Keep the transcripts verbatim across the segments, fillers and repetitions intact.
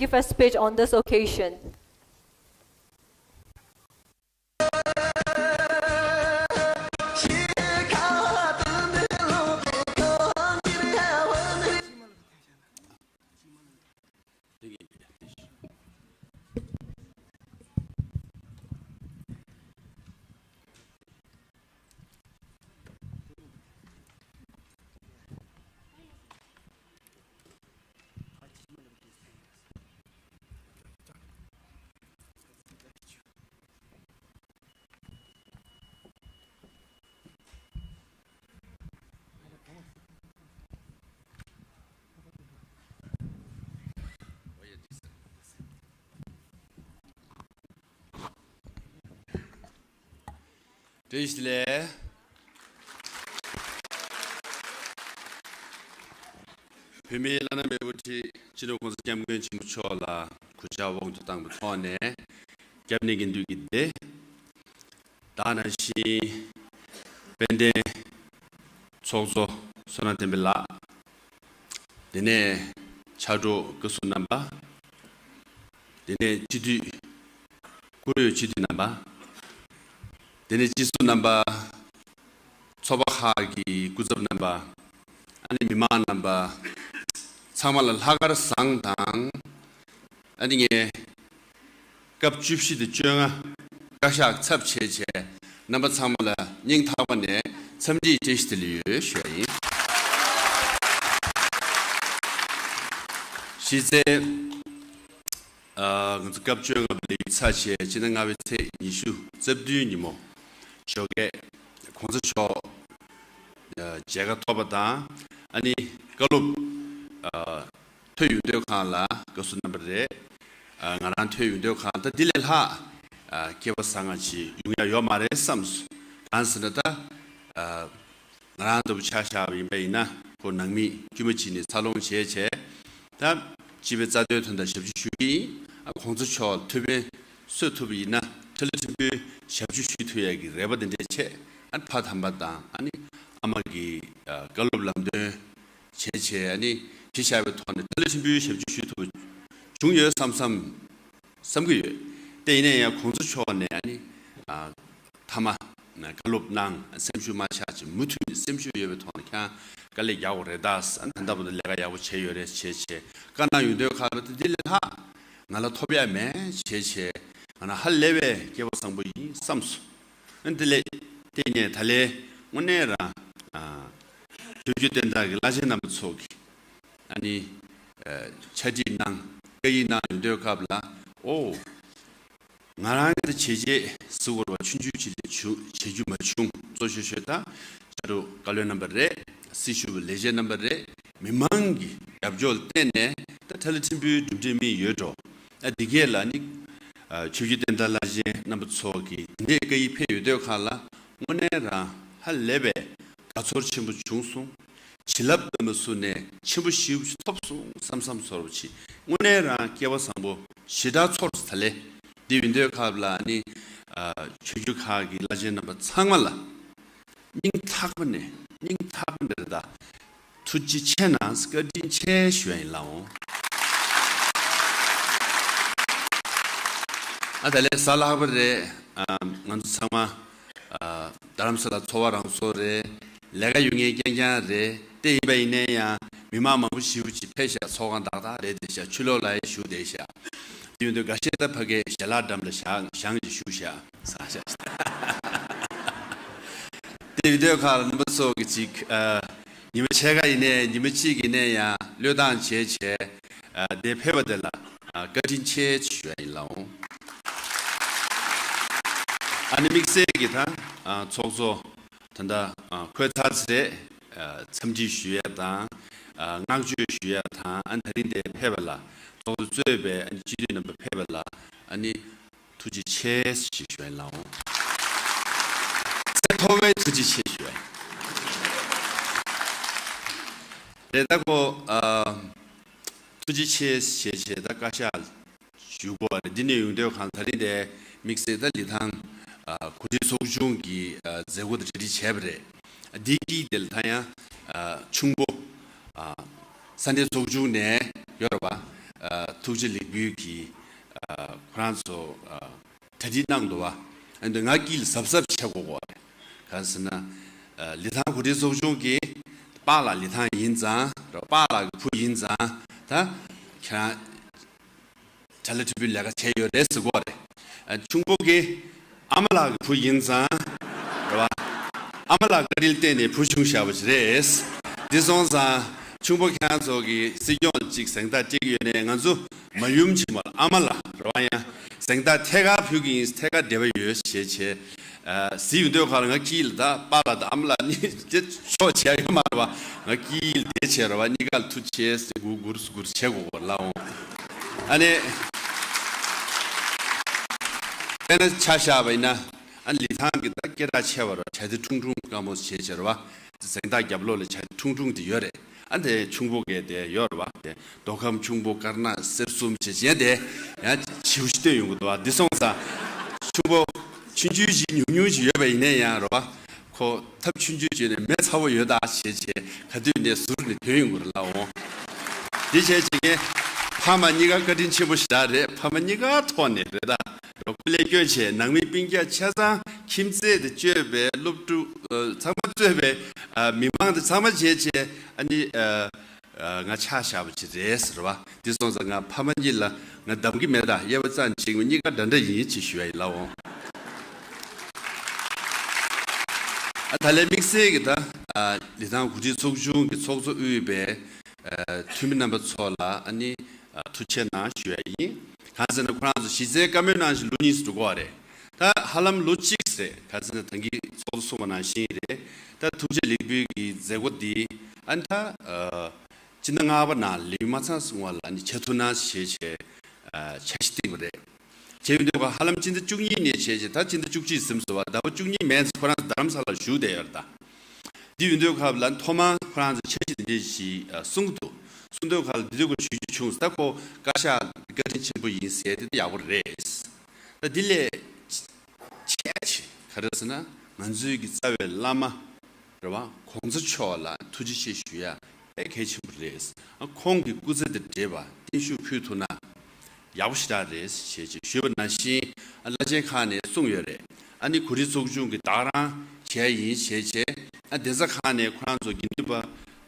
give a speech on this occasion. བཀྲ་ཤིས་བདེ་ལེགས། བོད་མིའི་བླ་ན་མེད་པའི་དབུ་ཁྲིད་སྤྱི་ནོར་༸གོང་ས་༸སྐྱབས་མགོན་ཆེན་པོ་མཆོག་ལ་གུས་ཕྱག་དབང་དུ་བཏང་བའི་ཐོག་ནས། སྐྱབས་གནས་དགེ་འདུན་གྱི་སྡེ། ད་ག་ནང་བཞིན་དཔལ་ལྡན་ཚོགས་གཙོ་བསོད་ནམས་བསྟན་འཕེལ་ལགས། དེ་ནས་ཕྱག་རོགས་བཀའ་ཟུར་རྣམ་པ། དེ་ནས་སྤྱི་འཐུས། བཀུར་འོས་སྤྱི་འཐུས་རྣམ་པ། དེ་ནས་སྤྱི་ཟུར་རྣམ་པ། ཚོགས་པ་ཁག་གི་སྐུ་ཚབ་རྣམ་པ། ཨ་ནི་མི་མང་རྣམ་པ། ཚང་མ་ལ་ལྷག་དཀར་བཟང་དང་། ཨ་ནི་ངས་སྐབས་བཅུ་བཞི་དང་བཅོ་ལྔ་བཀའ་ཤག་ཚབ་བྱས་བྱས་རྣམ་པ་ཚང་མ་ལ་སྙིང་ཐག་པ་ནས་འཚམས་འདྲིའི་བཀྲ་ཤིས་བདེ་ལེགས་ཡོད་ཞུ་ཡ་ཡིན། གཞི་རྩའི། ཨ། ང་ཚོ་སྐབས་བཅོ་ལྔ་པ་ལས་ཡུན་ཚར་བྱས་སྤྱི་ཟླ་ལྔ་པའི་ཚེས་ཉི་ཤུ་རྩ་བདུན་ཉིན་མོ། ཞོགས་ཀས་༸གོང་ས་མཆོག་ཨ། མཇལ་ཁ་ཐོབ་པ་དང་། ཨ་ནི་བཀའ་སློབ། ཨ། ཐོས་ཡོང་དུས་སྒང་ལ་བཀའ་ཟུར་རྣམ་པ་རེད། ཨ། ང་རང་ཐོས་ཡོང་དུས་སྒང་ད་འདི་ལས་ལྷག་ཨ། སྐལ་བ་བཟང་ང་ཅིག་ཡོང་ཡ་ཡོད་མ་རེད་བསམས་སོང་། གང་ཟེར་ན་ད། ཨ། ང་རང་ལྟ་བུ་ཆ་བཞག་པ་ཡིན་པ་ཡིན་ན། ཁོ་ནང་མི་དཀྱུས་མ་ཅིག་ནས་འཚར་ལོངས་བྱས་བྱས། ད་སྤྱི་པའི་རྩ་དོན་དོན་དག་ཞབས་ཕྱི་ཞུ་གི་ཡིན། ཨ། ༸གོང་ས་མཆོག་ཐུགས་ཕན་གསོས་ཐུབ་པ་ཡིན་ན། མཐོ་ལས་ཕྲན་བུའི་ཞབས་ཕྱི་ཞུ་ཐུབ་ཡ་གི་རེ་བ་དེ་འདྲས་བྱས། ཨ། ཕ་དམ་པ་དང་། ཨ་ནི་ཨ་མ་གི་ཨ། བཀའ་སློབ་ལམ་སྟོན་བྱས་བྱས། ཨ་ནི་གཞི་བཞག་པའི་ཐོག་ནས་མཐོ་ལས་ཕྲན་བུའི་ཞབས་ཕྱི་ཞུ་ཐུབ་པ་བྱུང་ཡོད་བསམ་བསམ། བསམ་གྱི་ཡོད། དེ་ཡིན་ན་ཡང་༸གོང་ས་མཆོག་ནས་ཨ་ནི། ཨ། མཐའ་མ། བཀའ་སློབ་གནང་། སེམས་ཤུགས་མ་ཆག་ཅིག་མུ་མཐུད་ནས་སེམས་ཤུགས་ཡོད་པའི་ཐོག་ནས་ཁྱེད་རང་དཀའ་ལས་རྒྱག་དགོས་རེད་ད། ཨ། ད་ལྟ་བར་དུ་ལས་ཀ་ཡག་པོ་བྱས་ཡོད་རེད། བྱས་བྱས་བཀའ་གནང་ཡོང་དུས་སྒང་ལ་འདི་ལས་ལྷག་ང་ལ་ཐོབ་ཡ་མེད། བྱས་བྱས་ང་རང་ཧ་ལས་པའི་སྐལ་བ་བཟང་པོ་ཡིན་བསམས་སོང་། ཨ། དེ་ལས་དེ་ནས་ད་ལས་དངོས་གནས་རང་། ཨ། ཆོས་བརྒྱུད་བསྟན་དར་གྱི་བླ་ཆེན་རྣམ་པ་ཚོ་གིས་ཨ་ནི། ཨ། ཕྱག་བྲིས་གནང་། བཀའ་ཡིག་གནང་ཡོང་དུས་སྐབས་ལ། ཨོ། ང་རང་གི་བྱས་རྗེས་ཟེར་དགོས་རེད་པ། ཆུང་ཆུང་ཅིག་ལས་བྱུང་། བྱེད་རྒྱུ་མ་བྱུང་། གཙོ་ཆེ་ཤོས་ད་ཕྱག་རོགས་བཀའ་བློན་རྣམ་པ་རེད། སྲི་ཞུ་བ་ལས་བྱེད་རྣམ་པ་རེད། མི་མང་གི་རྒྱབ་སྐྱོར་ལ་བརྟེན་ནས་ད་མཐོ་ལས་ཕྲན་བུའི་གྲུབ་འབྲས་སྨིན་ཡོད་འགྲོ། ཨ། འདི་གས་ལ་ནི། ཨ། ཆོས་བརྒྱུད་བསྟན་དར་བླ་ཆེན་རྣམ་པ་ཚོ་གིས་འདི་འདྲའི་བཀའ་ཡིག་ཕེབས་ཡོང་དུས་སྒང་ལ་དངོས་གནས་རང་ཧ་ལས་པའི་དགའ་ཚོར་ཆེན་པོ་བྱུང་སོང་། བྱིན་རླབས་སྟོན་པ་ཚོ་ནས་ཆེན་པོ་ཞེ་པོ་ཅིག་ཐོབ་སོང་བསམ་བསམ་ཚོར་བ་ཅིག་དངོས་གནས་རང་སྐལ་བ་བཟང་པོ་ཞེ་དྲག་ཚོར་སོང་། ད་ལས་འདི་ཡོང་དུས་སྐབས་ལ་ནི། ཨ། ཆོས་བརྒྱུད་ཁག་གི་བླ་ཆེན་རྣམ་པ་ཚང་མ་ལ་སྙིང་ཐག་པ་ནས། སྙིང་ཐག་པ་ནས་རེད་ད། ཐུགས་རྗེ་ཆེ་གནང་། བཀའ་དྲིན་ཆེ་ཞུ་ཡ་ཡིན་ལགས་འོང་། ཨ། ད་ལས་གཟའ་ལྷག་པ་རེད། ཨ། ང་ཚོ་ཚང་མ། ཨ། རྡ་རམ་ས་ལ་འཚོ་བ་རང་སོ་རེད། ལས་ཀ་ཡོད་མཁན་རྐྱང་རྐྱང་རེད། དེ་ཡིན་པ་ཡིན་ན་ཡང་མི་མང་མང་པོ་ཞེ་པོ་ཅིག་ཕེབས་ཤག་ཚོགས་ཁང་ཏག་ཏག་རེད་བསྡད་ཤག་ཕྱི་ལོགས་ལ་ཡང་བཞུགས་བསྡད་ཤག་དེ་ཡོང་དུས་འགའ་ཤས་ད་ཕ་གིའི་ཞལ་ལག་འགྲམ་ལ་བཞག་བཞེངས་ཅིག་བཞུགས་ཤག་ཟ་ཤག་དེ་ཡོང་དུས་ཁ་ལ་རྣམ་པ་ཚོ་གི་ཅིག་ཨ། ཉི་མ་ཕྱེད་ཀ་ཡིན་ནའི་ཉི་མ་གཅིག་ཡིན་ནའི་ཡང་བློས་བཏང་བྱས་བྱས། ཨ། དེ་ཕེབས་པ་དེ་ལ། ཨ། བཀའ་དྲིན་ཆེ་ཞུ་ཡ་ཡིན་ལགས་འོང་། ཨ་ནི་དམིགས་བསལ་གྱི་ད། ཨ། ཚོགས་གཙོ་ད་ལྟ། ཨ། འཁོད་ཚར་ཚར་རེད། ཨ། འཚམས་འདྲི་ཞུ་ཡ་དང་། ཨ། བསྔགས་བརྗོད་ཞུ་ཡ་དང་། ཨ། ད་རིང་འདིར་ཕེབས་པ་ལ་ཚོགས་གཙོ་གཙོས་པའི། ཨ་ནི་སྤྱི་འཐུས་རྣམ་པ་ཕེབས་པ་ལ། ཨ་ནི་ཐུགས་རྗེ་ཆེ་ཞེས་ཞུ་ཡ་ཡིན་ལགས་འོང་། ཚད་མཐོ་བའི་ཐུགས་རྗེ་ཆེ་ཞུ་ཡ་ཡིན། རེད་ད་ཁོ། ཨ། ཐུགས་རྗེ་ཆེ་ཞེས་བྱས་ད་བཀའ་ཤག་ཞུ་དགོས་པ་རེད། འདི་ནས་ཡོང་དུས་ཁ་ལ་ད་རིང་འདིར་དམིགས་བསལ་ད་ལི་ཐང་། ཨ། གོ་སྒྲིག་ཚོགས་ཆུང་གི། ཨ། མཛད་སྒོ་དང་གྲ་སྒྲིག་བྱས་པ་རེད། འདི་གི་དེ་ལ་ད་ཡང་། ཨ། ཆུང་པོ། ཨ། ས་གནས་ཚོགས་ཆུང་ནས་ཡོད་རེད་པ། ཨ་ཐུགས་རྗེ་ལེགས་འབུལ་གྱིས་ཨ་ཁོ་རང་ཚོ་ཨ་གྲ་སྒྲིག་གནང་འདུག་བ། ཨ་འདི་ང་དཀྱིལ་གཟབ་གཟབ་བྱེད་དགོས་གོ་རེད། གང་ཟེར་ན་ཨ་ལི་ཐང་གོ་སྒྲིག་ཚོགས་ཆུང་གིས་པཱ་ལགས་ལི་ཐང་ཡིན་ཙང་ར་པཱ་ལགས་ཀྱི་བུ་ཡིན་ཙང་ད་ཁྱེད་རང་གྲ་ལ་ཕྲུ་གུའི་ལས་ཀ་བྱས་ཡོད་རེད་ཟེར་གོ་རེད། ཨ་ཆུང་པོ་གིས་ཨ་མ་ལགས་ཀྱི་བུ་ཡིན་ཙང་རེད་བ། ཨ་མ་ལགས་བཀའ་དྲིན་བརྟེན་ནས་བུ་བྱུང་བཞག་པ་ཞིག་རེད། འདི་སོང་ཙང་ཆུང་པོ་ཁྱེད་རང་ཚོ་གིས་སྲིད་སྐྱོང་གཅིག་གཟེངས་རྟགས་སྤྲད་ཀྱི་ཡོད་ནས་ང་ཚོ་མ་ཡུམ་ཆེན་མོ་ལ་ཨ་མ་ལགས་རེད་བ། ཡང་གཟེངས་རྟགས་ཐད་ཀར་ཕུལ་གྱི་ཡིན། ཐད་ཀར་འབྲེལ་བ་ཡོད་ཞེས་བྱས། ཨ་གཟིགས་ཡོང་དུས་ཁ་ལ་ང་དཀྱིལ་ལ་ད་པཱ་ལགས་དང་ཨ་མ་ལགས་གཉིས་དེ་ཕྱོགས་བྱས་ཡོད་མ་རེད་བ། ང་དཀྱིལ་དེ་བྱས་རེད་བ། གཉིས་ཀ་ལ་ཐུགས་རྗེ་ཆེ་ཟེར་སྒུར་སྒུར་སྒུར་བྱེད་དགོས་གོ་ལ་འོང་། ཨ་ནི། དཔེར་ན་ཆ་བཞག་པ་ཡིན་ན། ཨ་ལི་ཐང་གི་ད་སྐད་གྲགས་ཆེ་བ་རེད་བ། བྱ་དེ་ཁྲུང་ཁྲུང་དཀར་མོ་བྱས་བྱས་རེད་བ། གཟེངས་རྟགས་རྒྱབ་ལོགས་ལ་བྱ་དེ་ཁྲུང་ཁྲུང་དེ་ཡོད་རེད། ཨ་དེ་ཆུང་པོ་གས་དེ་ཡོད་རེད་བ། དེ་མདོ་ཁམས་ཆུང་པོ་དཀར་ནག་སེར་གསུམ་བྱས་བྱས་དེ་ཡང་བྱིའུ་ཞིག་བཏོན་ཡོང་གི་འདུག་བ། འདི་སོང་ཙང་ཆུང་པོ་ཆུང་ཆུང་ཞིག་ཉུང་ཉུང་ཞིག་ཡོད་པ་ཡིན་ནའི་ཡང་རེད་བ། ཁོ་ཐབས་ཆུང་ཆུང་བྱས་ནས་མེ་ཚ་བོ་ཡོད་ད་བྱས་བྱས་ག་དུས་ནས་ཟུར་ནས་ཐོན་ཡོང་གི་རེད་ལ་འོང་། དེ་བྱས་བྱས་ངས་ཕ་མ་གཉིས་ཀ་བཀའ་དྲིན་ཆེན་པོ་ཞེ་དྲག་རེད། ཕ་མ་གཉིས་ཀ་ཐོག་ནས་རེད་ད། རོགས་སྐུ་ལས་སྐྱོན་བྱས། ནང་མི་སྤུན་ཀྱག་ཆ་ཚང་ཁྱིམ་མཚེས་དེ་གཙོས་པའི་སློབ་ཕྲུག་ཨ་ཚང་མ་གཙོས་པའི་ཨ་མི་མང་དེ་ཚང་མ་བྱས་བྱས་ཨ་ནི་ཨ་ཨ་ང་ཆ་བཞག་པ་ཅིག་རེད་ཟེར་བ། དེ་སོང་ཙང་ང་ཕ་མ་གཉིས་ལ་ང་གདམ་གི་མེད། ད་དབྱེ་བ་ཙམ་ཅིག་མི་གཉིས་ཀ་འདྲ་འདྲ་ཡིན་ཅེས་ཞུ་ཡ་ཡིན་ལ་འོང་། ཨ་ད་ལན་དམིགས་བསལ་གྱི་ད་ཨ་ལི་ཐང་གོ་སྒྲིག་ཚོགས་ཆུང་གི་ཚོགས་གཙོ་དབུས་པའི་ཨ་འཐུས་མི་རྣམ་པ་ཚོ་ལ་ཨ་ནི་ཨ་ཐུགས་རྗེ་གནང་ཞུ་ཡ་ཡིན། གང་ཟེར་ན་ཁོ་རང་ཚོ་གཞི་རྩའི་བཀའ་མོལ་གནང་བཞིན་ལོ་གཉིས་སུ་འགྲོ་གི་ཡོད་རེད། ད་ཧ་ལམ་ལོ་གཅིག་རེད། ག་ཚོད་ན་ད་གིན་ཚོགས་གཙོ་གསུངས་པ་ནང་བཞིན་རེད། ད་ཐུགས་རྗེ་ལེགས་འབུལ་གྱི་མཛད་སྒོ་འདི་ཨ་ནི་ད་ཨ་སྤྱི་ཟླ་ལྔ་པ་ནང་ལེགས་མ་ཚང་སོང་བ་ལ་ཨ་ནི་བྱ་ཐུབ་ན་ཞེས་བྱས་ཨ་འཆར་གཞི་བཏིང་བ་རེད། བྱས་ཡོང་དུས་ཁ་ཧ་ལམ་སྤྱི་ཟླ་བཅུ་གཉིས་ནས་བྱས་བྱས་ད་སྤྱི་ཟླ་བཅུ་གཅིག་ཟིན་སོང་བ། ཟླ་བ་བཅུ་གཉིས་མན་ཙམ་ཁོ་རང་རྡ་རམ་ས་ལར་བཞུགས་བསྡད་ཡོད་རེད་ད། འདི་ཡོང་དུས་སྐབས་ལ་ཐོག་མར་ཁོ་རང་ཚོ་འཆར་གཞི་འདི་འདྲ་ཞིག་ཨ་གསུང་གི་འདུག། གསུང་དུས་སྐབས་ལ་འདི་དུས་ཀ་ཞུ་རྒྱུ་བྱུང་། ད་ཁོ་བཀའ་ཤག་བཀའ་དྲིན་ཆེན་པོ་ཡིན་ཟེར་དེ་ཡག་པོ་རེད། ད་འདི་ལས་ཆེ་ཆེ་ག་རེ་ཟེར་ན་ང་ཚོའི་གི་རྩ་བའི་བླ་མ་རེད་བ། གོང་ས་མཆོག་ལ་ཐུགས་རྗེ་ཆེ་ཞུ་ཡ་དཔེ་གལ་ཆེན་པོ་རེད། ཨ་ཁོང་གི་སྐུ་ཚེ་དང་འབྲེལ་བ་བརྟན་བཞུགས་ཕུལ་ཐུབ་ན། ཡག་པོ་ཞེ་དྲག་རེད་ཞེས་ཞུས་པ་ནང་བཞིན་ཨ་བླ་ཆེན་ཁག་ནས་གསུངས་ཡོད་རེད། ཨ་ནི་གོ་སྒྲིག་ཚོགས་ཆུང་གིས་ད་ག་རང་བྱས་ཡིན་ཞེས་བྱས། ཨ་གདན་ས་ཁག་ནས་ཁོ་རང་ཚོ་དགེ་འདུན་པ་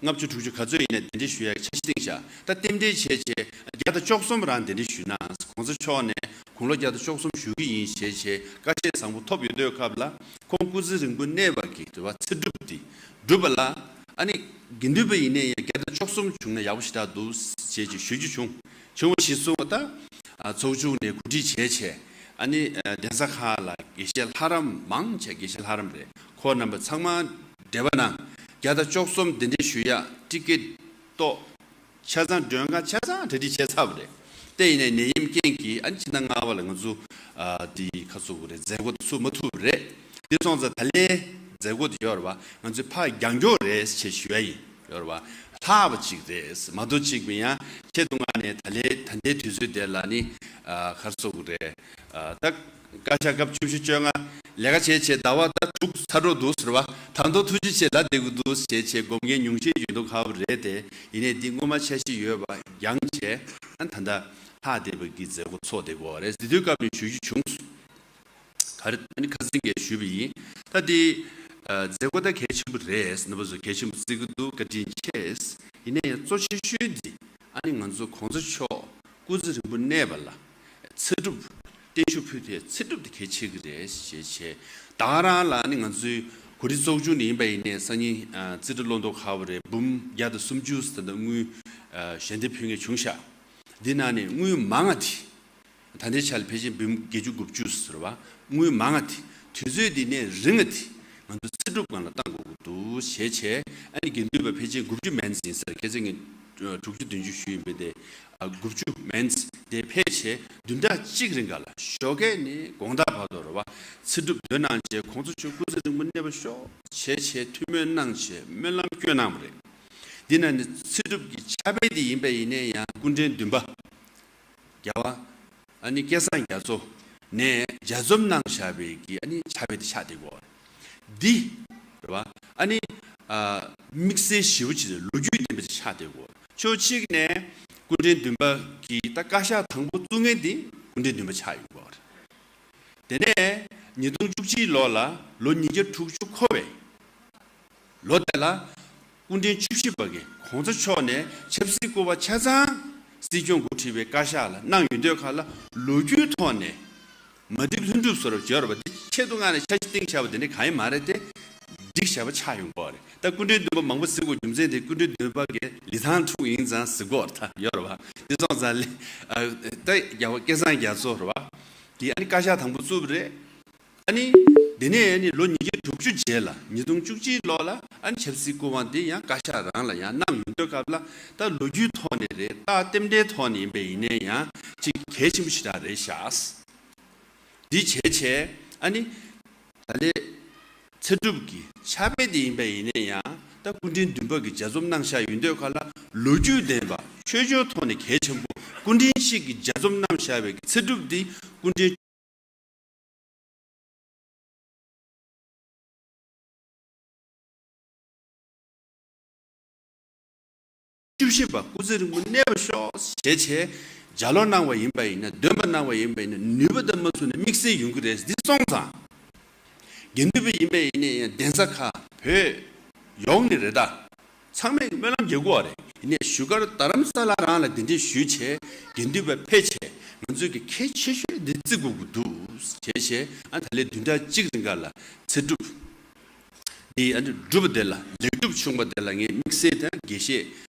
ལྔ་བཅུ་དྲུག་ཅུ་ག་ཚོད་ཡིན་ནའི་གདན་འདྲེན་ཞུ་ཡག་འཆར་གཞི་བཏིང་བཞག། ད་རྟེན་འབྲེལ་བྱས་བྱས་བརྒྱ་དང་བཅུ་གསུམ་རང་གདན་འདྲེན་ཞུས་ན། གོང་ས་མཆོག་ནས་དགུང་ལོ་བརྒྱ་དང་བཅུ་གསུམ་བཞུགས་ཀྱི་ཡིན་ཞེས་བྱས་བཀའ་བཞེས་བཟང་པོ་ཐོབ་ཡོད་དུས་སྐབས་ལ་ཁོང་སྐུ་ཚེ་རིང་པོ་གནས་པ་གི་དེ་བ་ཚེ་སྒྲུབ་འདི་སྒྲུབ་པ་ལ་ཨ་ནི་དགེ་འདུན་པ་ཡིན་ནའི་ཡང་བརྒྱ་དང་བཅུ་གསུམ་བྱུང་ན་ཡག་པོ་ཞེ་དྲག་འདུག་ཞེས་ཀྱི་ཞུ་རྒྱུ་བྱུང་། བྱུང་བ་ཞིག་གསུངས་པ་ད། ཨ་ཚོགས་ཆུང་ནས་གོ་སྒྲིག་བྱས་བྱས་ཨ་ནི་ཨ་གདན་ས་ཁག་ལ་དགེ་བཤེས་ལྷ་རམས་མང་ཆེ་དགེ་བཤེས་ལྷ་རམས་རེད། ཁོང་རྣམ་པ་ཚང་མ་འབྲེལ་བ་གནང་། བརྒྱ་དང་བཅུ་གསུམ་གདན་འདྲེན་ཞུ་ཡ་ཊི་ཀེ་ཊི་ཏོག་ཆ་ཚང་མགྲོན་ཁང་ཆ་ཚང་གྲ་སྒྲིག་བྱས་ཚར་བ་རེད། དེ་ཡིན་ནའི་ནད་ཡམས་རྐྱེན་གྱིས་ཨ་ནི་ཕྱི་ཟླ་ལྔ་པ་ལ་ང་ཚོ་ཨ་དེ་ཁ་ཚུགས་རེད། མཛད་སྒོ་དེ་ཚུགས་མ་ཐུབ་པ་རེད། དེ་སོང་ཙང་ད་ལན་མཛད་སྒོ་དེ་ཡོད་རེད་བ། ང་ཚོས་ཕར་རྒྱང་སྐྱོར་རེད་ཅེས་ཞུ་ཡ་ཡིན། ཡོད་རེད་བ། ལྷག་པ་ཅིག་རེད། མ་གཏོགས་ཅིག་མིན། ཡང་ཆེད་དུ་མངགས་ནས་ད་ལན་ད་ལྟའི་དུས་ཚོད་དེ་ལ་ནི་ཨ་ག་རེ་ཟེར་དགོས་རེད། ཨ་ད་བཀའ་ཤག་སྐབས་བཅུ་བཞི་བཅོ་ལྔ་ལས་ཀ་བྱས་བྱས་ཟླ་བ་ད་དྲུག་ཚར་འགྲོ་འདུག་ཟེར་བ། ད་དུང་ཐུགས་རྗེ་ཆེ་ལབ་བསྡད་ཀྱི་འདུག་ཅེས་བྱས་དགོངས་འགལ་ཉུང་ཤས་ཡོད་མདོག་ཁ་པོ་རེད་དེ། ཡིན་ནའི་འདི་སྔོན་མ་འཆར་གཞི་ཡོད་པ་འགྱངས་བྱས་ཨ་ད་ལྟ་ལྷག་བསྡད་པ་གི་མཛད་སྒོ་ཚོགས་བསྡད་ཀྱི་ཡོད་རེད། དེ་དུས་སྐབས་ནས་ཞུ་རྒྱུ་བྱུང་སོང་། ག་རེ་ཨ་ནི་ཁ་སང་གས་ཞུས་པ་ཡིན། ད་འདི་ཨ་མཛད་སྒོ་ད་གལ་ཆེན་པོ་རེད། རྣམ་པ་ཚོ་གལ་ཆེན་པོ་བརྩི་གི་འདུག། བཀའ་དྲིན་ཆེ། ཡིན་ན་ཡང་གཙོ་ཆེ་ཤོས་འདི་ཨ་ནི་ང་ཚོ་གོང་ས་མཆོག་སྐུ་ཚེ་རིང་པོ་གནས་པ་ལ་ཚེ་སྒྲུབ་བརྟན་བཞུགས་ཕུལ་ཐུབ་ཡ་ཚེ་སྒྲུབ་དེ་གལ་ཆེ་གི་རེད་ཞེས་བྱས། ད་ག་རང་ལ་ཨ་ནི་ང་ཚོའི་གོ་སྒྲིག་ཚོགས་ཆུང་ནས་ཡིན་པ་ཡིན་ནའི་སང་ཉིན་ཨ་རྩིས་ཁྲ་བློ་ལྡོག་ཁ་པོ་རེད། འབུམ་བརྒྱ་དང་སུམ་ཅུ་ཙམ་དང་དངུལ་ཨ་ཞལ་འདེབས་ཕུལ་མཁན་བྱུང་ཤག། འདི་ནང་ནས་དངུལ་མང་ང་དེ། ད་ལྟའི་ཆ་ལ་ཕལ་ཆེར་འབུམ་བརྒྱད་ཅུ་དགུ་བཅུ་ཟེར་བ། དངུལ་མང་ང་དེ་དུས་ཚོད་འདི་ནས་རིང་ང་དེ་ང་ཚོ་ཚེ་སྒྲུབ་སྒང་ལ་བཏང་དགོས་ཀྱི་འདུག་ཞེས་བྱས། ཨ་ནི་དགེ་འདུན་པ་ཕལ་ཆེར་དགུ་བཅུ་མན་ཙམ་ཡིན་ས་རེད། ཁ་སང་ངས་དྲུག་ཅུ་བདུན་ཅུ་ཞུས་ཡིན་པས་དེ་ཨ་དགུ་བཅུ་མན་ཙམ་དེ་ཕལ་ཆེར་བདུན་ཕྲག་གཅིག་རིང་ག་ལ་ཞོགས་ཀས་ནས་དགོང་དག་བར་དུ་རེད་བ། ཚེ་སྒྲུབ་འདོན་གནང་བྱས་གོང་ས་མཆོག་སྐུ་ཚེ་རིང་པོ་གནས་པར་ཤོག་ཞེས་བྱས་ཐུགས་སྨོན་གནང་བྱས་སྨོན་ལམ་བསྐྱོན་གནང་བ་རེད། འདི་ནང་ནས་ཚེ་སྒྲུབ་ཀྱི་ཕྱག་དཔེ་དེ་ཡིན་པ་ཡིན་ནའི་ཡང་སྐུ་ཕྲེང་བདུན་པ་རྒྱལ་བ་ཨ་ནི་སྐལ་བཟང་རྒྱ་མཚོ་ནས་ལྗགས་རྩོམ་གནང་བཞག་པའི་གི་ཨ་ནི་ཕྱག་དཔེ་དེ་ཆགས་བསྡད་ཀྱི་ཡོད་རེད། འདི་རེད་བ། ཨ་ནི་ཨ་དམིགས་བསལ་ཞེ་པོ་ཅིག་ལོ་རྒྱུས་ལྡན་པ་ཅིག་ཆགས་བསྡད་ཀྱི་ཡོད་རེད། ཕྱོགས་གཅིག་ནས་ སྐུ་ཕྲེང་བདུན་པ་གི་ད་བཀའ་ཤག་དང་པོ་བཙུགས་མཁན་དེ་སྐུ་ཕྲེང་བདུན་པ་ཆགས་ཡོང་གི་ཡོད་རེད། དེ་ནས་ཉིས་སྟོང་བཅུ་གཅིག་ལོ་ལ་ལོ་ཉིས་བརྒྱ་དྲུག་ཅུ་འཁོར་བའི་ལོ་དེ་ལ་སྐུ་ཕྲེང་བཅུ་བཞི་པ་གིས་གོང་ས་མཆོག་ནས་ཆབ་སྲིད་སྐུ་པར་ཆ་ཚང་སྲིད་སྐྱོང་འགོ་ཁྲིད་པའི་བཀའ་ཤག་ལ་གནང་ཡོང་དུས་ཁ་ལ་ལོ་རྒྱུས་ཐོག་ནས་མ་འགྲིག་ལྷུན་གྲུབ་བཟོ་འདྲ་ཡོད་རེད་པ། འདི་ཆེད་དུ་མངགས་ནས་འཆར་གཞི་བཏིང་བཞག་པ་དེ་འདྲ་གང་ཡང་མ་རེད་དེ། འགྲིག་བཞག་པ་ཆགས་ཡོང་གི་ཡོད་རེད། ད་སྐུ་ཕྲེང་བདུན་པ་མང་པོ་ཟེར་དགོས་རྒྱུ་མཚན་དེ་སྐུ་ཕྲེང་བདུན་པ་གི་ལི་ཐང་འཁྲུགས་ཡིན་ཙང་ཟེར་གྱི་ཡོད་རེད། ད་ཡོད་རེད་པ། དེ་སོང་ཙང་ལས་ཨ་ད་རྒྱལ་བ་སྐལ་བཟང་རྒྱ་མཚོ་རེད་པ། དེ་ཨ་ནི་བཀའ་ཤག་དང་པོ་བཙུགས་པ་རེད། ཨ་ནི་དེ་ནས་ཨ་ནི་ལོ་ཉིས་བརྒྱ་དྲུག་ཅུ་རྗེས་ལ་ཉིས་སྟོང་བཅུ་གཅིག་ལོ་ལ་ཨ་ནི་ཆབ་སྲིད་སྐུ་དབང་དེ་ཡང་བཀའ་ཤག་རང་ལ་ཡང་གནང་ཡོང་དུས་སྐབས་ལ་ད་ལོ་རྒྱུས་ཐོག་ནས་རེད། རྟགས་རྟེན་འབྲེལ་ཐོག་ནས་ཡིན་པ་ཡིན་ནའི་ཡང་ཅིག་གལ་ཆེན་པོ་ཞེ་དྲག་རེད་ཤག། འདི་བྱས་བྱས་ཨ་ནི་ད་ལས་ཚེ་སྒྲུབ་ཀྱི་ཕྱག་དཔེ་དེ་ཡིན་པ་ཡིན་ནའི་ཡང་ད་སྐུ་ཕྲེང་བདུན་པ་གིས་ལྗགས་རྩོམ་གནང་བཞག་ཡོང་དུས་ཁ་ལ་ལོ་རྒྱུས་ལྡན་པ། ཆོས་ཕྱོགས་ཐོག་ནས་གལ་ཆེན་པོ། སྐུ་ཕྲེང་ཞིག་གིས་ལྗགས་རྩོམ་གནང་བཞག་པའི་ཚེ་སྒྲུབ་འདི་སྐུ་ཕྲེང་བཅུ་བཞི་པ་སྐུ་ཚེ་རིང་པོ་གནས་པར་ཤོག་ཞེས་བྱས་ལྗགས་ཀློག་གནང་བ་ཡིན་པ་ཡིན་ན། འདོན་པ་གནང་བ་ཡིན་པ་ཡིན་ན། ནུས་པ་དང་མ་མཚུངས་ནས་དམིགས་བསལ་ཡོང་གི་རེད། འདི་སོང་ཙང་དགེ་འདུན་པ་ཡིན་པ་ཡིན་ནའི་ཡང་གདན་ས་ཁག་བོད་ཡོངས་ནས་རེད། ད་ཚང་མས་སྨོན་ལམ་རྒྱག་དགོས་པ་རེད། ཡིན་ནའི་བཞུགས་སྒར་རྡ་རམ་ས་ལ་རང་ལ་གདན་འདྲེན་ཞུས་བྱས་དགེ་འདུན་པ་ཕེབས་བྱས་ང་ཚོས་ཀྱི་གལ་ཆེ་ཤོས་འདི་བརྩི་དགོས་ཀྱི་འདུག་ཞེས་བྱས། ཨ་ད་ལས་བདུན་ཕྲག་གཅིག་རིང་ག་ལ་ཚེ་སྒྲུབ་འདི་ཨ་ནི་སྒྲུབ་པ་དེ་ལ་ལེགས་གྲུབ་བྱུང་བ་དེ་ལ་ངས་དམིགས་བསལ་དང་དགེ་བཤེས་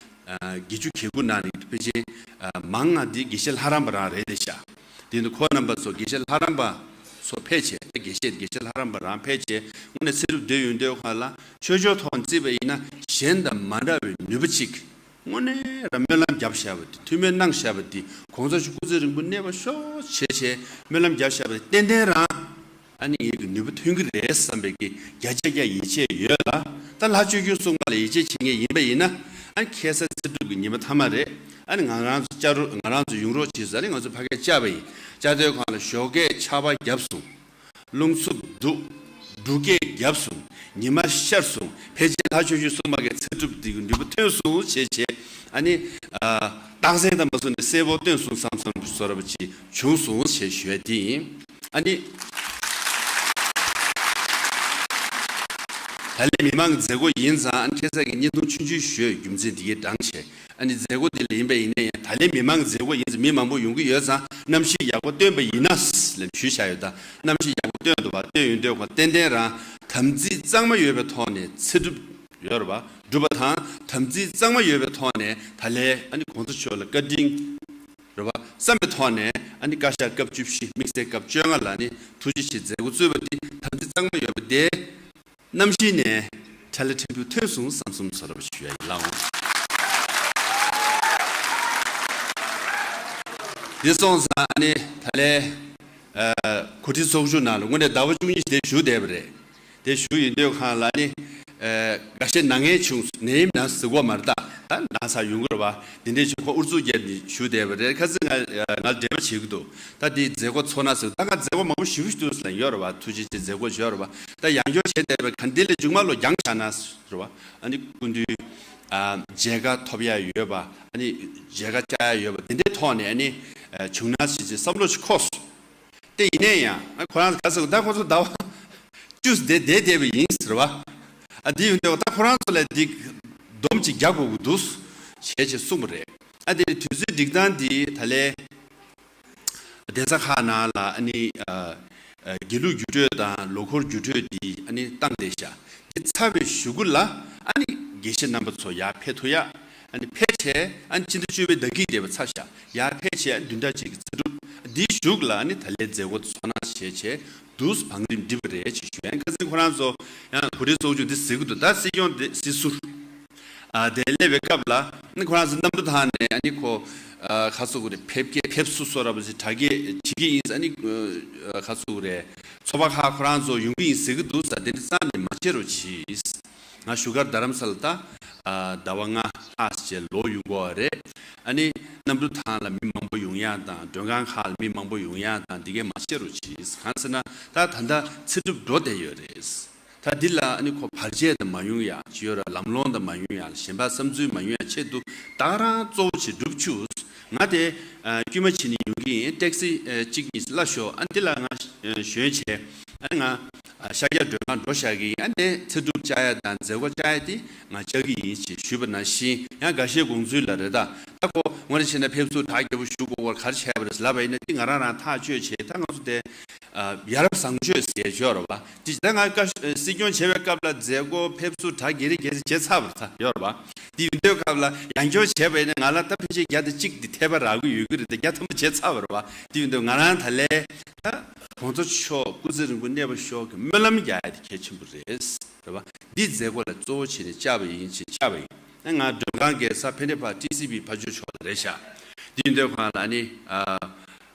ཨ་བརྒྱད་ཅུ་གྱ་དགུ་ནང་ནས་ཕལ་ཆེར་ཨ་མང་ང་འདི་དགེ་བཤེས་ལྷ་རམས་པ་རང་རེད་དེ་ཤག། དེ་ནི་ཁོ་རྣམ་པ་ཚོ་དགེ་བཤེས་ལྷ་རམས་པ་ཚོ་ཕལ་ཆེར་དགེ་བཤེས་དགེ་བཤེས་ལྷ་རམས་པ་རང་ཕལ་ཆེར་དངོས་གནས་ཚེ་སྒྲུབ་འདོན་ཡོང་དུས་ཁ་ལ་ཆོས་ཕྱོགས་ཐོག་བརྩིས་པ་ཡིན་ན་གཞན་དང་མ་འདྲ་བའི་ནུས་པ་ཅིག་དངོས་གནས་རང་སྨོན་ལམ་བརྒྱབ་བཞག་པ་དེ། ཐུགས་སྨོན་གནང་བཞག་པ་དེ། གོང་ས་མཆོག་སྐུ་ཚེ་རིང་པོ་གནས་པར་ཤོག་བྱས་བྱས་སྨོན་ལམ་བརྒྱབ་བཞག་པ་དེ་ཏན་ཏན་རང་ཨ་ནི་ངེད་ཀྱི་ནུས་པ་ཐོན་གྱི་རེད་བསམ་པའི་གི་བརྒྱ་ཆ་བརྒྱ་ཡིད་ཆེས་ཡོད་ལ། ད་ལྷ་ཆོས་སྐྱོང་སྲུང་མ་ལ་ཡིད་ཆེས་བྱེད་མཁན་ཡིན་པ་ཡིན་ན་ཨ་ནི་ཁ་སང་ཚེ་སྒྲུབ་ཀྱི་ཉི་མ་མཐའ་མ་རེད། ཨ་ནི་ང་རང་ཚོ་བཅར་རོགས། ང་རང་ཚོ་ཡོང་རོགས་བྱེད་ཟེར། ཨ་ནི་ང་ཚོ་ཕ་གིར་བཅར་བ་ཡིན། བཅར་དུས་ཁོང་ལ་ཞོགས་ཀས་ཆར་པ་བརྒྱབ་སོང་། རླུང་འཚུབ་འདུག། འབྲུག་སྐད་བརྒྱབ་སོང་། ཉི་མ་ཤར་སོང་། ཕལ་ཆེར་ལྷ་ཆོས་སྐྱོང་སྲུང་མ་གི་ཚེ་སྒྲུབ་འདི་གི་ནུས་པ་ཐོན་སོང་བྱས་བྱས། ཨ་ནི་ཨ་རྟགས་མཚན་དང་མ་མཚུངས་ནས་གསལ་པོ་སྟོན་སོང་བསམ་བསམ་བཟོ་འདྲ་པོ་ཅིག་བྱུང་སོང་ཞེས་ཞུ་ཡ་དེ་ཡིན། ཨ་ནི་ད་ལན་མི་མང་གི་མཛད་སྒོ་ཡིན་ཙང་། ཨ་ནི་ཁ་སང་གི་བརྙན་ཐུང་ཆུང་ཆུང་ཞུས་རྒྱུ་མཚན་འདི་གའི་འདྲ་བྱས། ཨ་ནི་མཛད་སྒོ་འདི་ལ་ཡིན་པ་ཡིན་ན་ཡང་ད་ལན་མི་མང་གི་མཛད་སྒོ་ཡིན་ཙང་མི་མང་པོ་ཡོང་གི་ཡོད་ཙང་གནམ་གཤིས་ཡག་པོ་སྟོན་པ་ཡིན་ན་ལབ་ཞུས་བཞག་ཡོད། ད་གནམ་གཤིས་ཡག་པོ་སྟོན་འདུག་པ། སྟོན་ཡོང་དུས་ཁོ་ཏན་ཏན་རང་དམ་ཚིག་གཙང་མ་ཡོད་པའི་ཐོག་ནས་ཚེ་སྒྲུབ་ཡོད་རེད་པ། སྒྲུབ་པ་དང་དམ་ཚིག་གཙང་མ་ཡོད་པའི་ཐོག་ནས་ད་ལན་ཨ་ནི་གོང་ས་མཆོག་ལ་བཀའ་དྲིན་རེད་པ་བསམ་པའི་ཐོག་ནས། ཨ་ནི་བཀའ་ཤག་སྐབས་བཅུ་བཞི་དམིགས་བསལ་སྐབས་བཅོ་ལྔ་ལ་ནི་ཐུགས་རྗེ་ཆེ་མཛད་སྒོ་བཙུགས་པ་འདི་དམ་ཚིག་གཙང་མ་ཡོད་པ་དེ། གནམ་གཤིས་ནས་ཁྲ་ལ་ཕྲན་བུ་ཐོན་སོང་བསམ་བསམ་བཟོ་འདྲ་པོ་ཞུ་ཡ་ཡིན་ལགས། འདི་སོང་ཙང་ཨ་ནི་ད་ལན་ཨ་གོ་སྒྲིག་ཚོགས་ཆུང་ནང་ལ་དངོས་གནས་ཟླ་བ་བཅུ་གཉིས་དེ་བཞུགས་བསྡད་པ་རེད། དེ་བཞུགས་ཡིན་དུས་ཁ་ལ་ནི་ཨ་འགའ་ཤས་ན་མཁན་བྱུང་། ནད་ཡམས་ན་ཟེར་གོ་མ་རེད། ད་ད་ན་ཚ་ཡོང་གི་རེད་པ། འདི་འདྲས་ཅིག་ཁོ་ཨུ་ཚུགས་བརྒྱབ་ནས་བཞུགས་བསྡད་པ་རེད། ཁ་སང་ང་ང་འབྲེལ་བ་བྱེད་ཀྱི་འདུག། ད་འདི་མཛད་སྒོ་ཚོགས་ན་ཟེར། ད་ང་མཛད་སྒོ་མང་པོ་ཞེ་པོ་ཞིག་འདུག་ཟེར་ལབ་ཡོད་རེད་པ། ཐུགས་རྗེ་ཆེ་མཛད་སྒོ་ཞུས་ཡོད་རེད་པ། ད་ཡང་བསྐྱར་བྱས་བསྡད་པའི་ཁ་འདི་ལས་མཇུག་མ་ལོ་རྒྱང་བཞག་ན་རེད་པ། ཨ་ནི་སྐུ་མདུན་ཨ་མཇལ་ཁ་ཐོབ་ཡ་ཡོད་པ། ཨ་ནི་མཇལ་ཁ་བཅར་ཡ་ཡོད་པ། དེ་འདྲའི་ཐོག་ནས་ཨ་ནི་ཨ་བྱུང་ན་ཞེས་བྱས་བསམ་བློ་ཞིག་འཁོར་སོང་། དེ་ཡིན་ནའི་ཡང་ཨ་ཁོ་རང་ག་ཟེར། ད་ཁོ་ཚོ་ཟླ་བ་བཅུ་བསྡད་བསྡད་བསྡད་པ་ཡིན་ཟེར་བ། ཨ་འདི་ཡོང་དུས་ད་ཁོ་རང་ཚོ་ལ་འདི་སྡོམ་ཅིག་རྒྱག་དགོས་ཀྱི་འདུག་ཞེས་བྱས་གསུངས་པ་རེད། ཨ་དེ་ནི་དུས་ཚོད་སྒྲིག་སྟངས་འདི་ད་ལན་གདན་ས་ཁག་ནང་ལ་ཨ་ནི་ཨ་ཨ་དགེ་ལུགས་བརྒྱུད་སྤྲོད་དང་ལོ་འཁོར་བརྒྱུད་སྤྲོད་འདི་ཨ་ནི་བཏང་བསྡད་ཤག། འདི་ཚར་བའི་གཞུག་གུ་ལ་ཨ་ནི་དགེ་བཤེས་རྣམ་པ་ཚོ་ཡར་ཕེབས་ཐུབ་ཡ། ཨ་ནི་ཕལ་ཆེར་ཨ་ནི་ཕྱི་ཟླ་བཅུ་པའི་ཟླ་དཀྱིལ་འདས་པ་ཚར་ཤག། ཡར་ཕལ་ཆེར་ཨ་ནི་བདུན་ཕྲག་གཅིག་གི་ཚེ་སྒྲུབ་འདིའི་གཞུག་ལ་ཨ་ནི་ད་ལན་མཛད་སྒོ་ཚོགས་གནང་བྱས་བྱས་འདུག། བང་རིམ་བསྒྲིགས་པ་རེད་ཅེས་ཞུ་ཡ། ཁ་སང་ཁོ་རང་ཚོ་ཡང་གོ་སྒྲིག་ཚོགས་ཆུང་འདི་གཟིགས་ཀྱི་འདུག། ད་སྲིད་སྐྱོང་འདི་སྲིད་ཟུར་ཨ་དེ་སླེབས་པའི་སྐབས་ལ་ཨ་ནི་ཁོ་རང་ཚོ་གནམ་གྲུ་ཐང་ནས་ཨ་ནི་ཁོ་ཨ་ཁ་སོ་གོ་རེ་ཕེབས་སྐད་ཕེབས་བསུ་སོ་འདྲ་པོ་ཞིག་གྲ་སྒྲིག་བྱེད་ཀྱི་ཡིན་ཟེར། ཨ་ནི་ཨ་ཁ་སོ་གོ་རེ་ཚོགས་པ་ཁག་ཁོ་རང་ཚོ་ཡོང་གི་ཡིན་ཟེར་གྱི་འདུག་ཟེར། དེ་འདྲ་རྩ་ནས་མ་བྱེད་རོགས་གྱིས། ང་བཞུགས་སྒར་རྡ་རམ་ས་ལ་ད་ཨ་ཟླ་བ་ལྔ་ལྷག་ཅིག་ལོག་ཡོང་གི་ཡོད་རེད། ཨ་ནི་གནམ་གྲུ་ཐང་ལ་མི་མང་པོ་ཡོང་ཡག་དང་མགྲོན་ཁང་ཁག་ལ་མི་མང་པོ་ཡོང་ཡག་དང་འདི་གས་མ་བྱེད་རོགས་གྱིས། གང་ཟེར་ན་ད་ད་ལྟ་ཚེ་སྒྲུབ་འགྲོ་བསྡད་ཡོད་རེད། ད་འདི་ལ་ཨ་ནི་ཁོ་བར་ཆད་དུ་མ་ཡོང་ཡག་ཅིག་ཡོད་ར། ལམ་ལྷོང་དུ་མ་ཡོང་ཡག་ལ་གཞན་པ་བསམ་ཚུལ་མ་ཡོང་ཡག་ཆེད་དུ་ད་རང་གཙོ་བོ་བྱེད་སྒྲུབ་ཆུ་ ང་དེ་ཨ་དཀྱུས་མ་བྱས་ནས་ཡོང་གི་ཡིན། ཊེག་སི་ཨ་གཅིག་གཉིས་གླ་ཞོག་ཨ་འདི་ལ་ང་ཨ་ཞོན་བྱས། ཨ་ང་ཨ་ཤར་རྒྱག་མགྲོན་ཁང་འགྲོ་བཞག་གི་ཡིན། ཨ་ནས་ཚེ་སྒྲུབ་བཅར་ཡ་དང་མཛད་སྒོ་བཅར་ཡ་དེ་ང་བཅར་གི་ཡིན་ཞེས་ཞུས་པ་ནང་བཞིན། ཡང་འགའ་ཤས་དགོངས་ཚུལ་ལ་རེད། ད་ད་ཁོ་དངོས་གནས་བྱས་ན་ཕེབས་བསུ་གྲ་རྒྱས་པོ་ཞུ་དགོས་པར་ག་རེ་བྱས་པ་རེད་ལབ་པ་ཡིན་ན། འདི་ང་རང་རང་ཐག་གཅོད་བྱས། ད་ང་ཚོ་དེ་ཡ་རབས་བཟང་སྤྱོད་ཟེར་ཡོད་རེད་བ། དེ་ད་ང་སྐབས་སྲིད་སྐྱོང་བྱེད་པའི་སྐབས་ལ་མཛད་སྒོ་ཕེབས་བསུ་གྲ་རྒྱས་རེ་རྒྱས་རེ་བྱས་ཚར་བ་རེད། ད་ཡོད་རེད་བ། དེ་ཡིན་དུས་སྐབས་ལ་ཡང་བསྐྱར་བྱས་པ་ཡིན་ན་ང་ལ་ད་ཕལ་ཆེར་བརྒྱ་དང་གཅིག་དེ་འཐད་པ་རག་གི་ཡོད་ཀྱི་རེད། ད་བརྒྱ་ཐམ་པ་བྱས་ཚར་བ་རེད་བ། དེ་ཡིན་དུས་ང་རང་ད་ལས་ད་གོང་ས་མཆོག་སྐུ་ཚེ་རིང་པོ་གནས་པ་ཤོག་གི་སྨོན་ལམ་རྒྱག་ཡ་དེ་གལ་ཆེན་པོ་རེད། རེད་བ། འདི་མཛད་སྒོ་ལ་གཙོ་བོ་བྱས་ནས་བཅར་བ་ཡིན་ཞེས་བཅར་བ་ཡིན། ང་མགྲོན་ཁང་གི་ས་ཕན་བདེ་ཕར་ཊི་སི་བི་ཕར་ཕྱོགས་ཕྱོགས་ལ་རེད་ཤག་དེ་ཡིན་དུས་ཁོང་ལ་ནི་ཨ་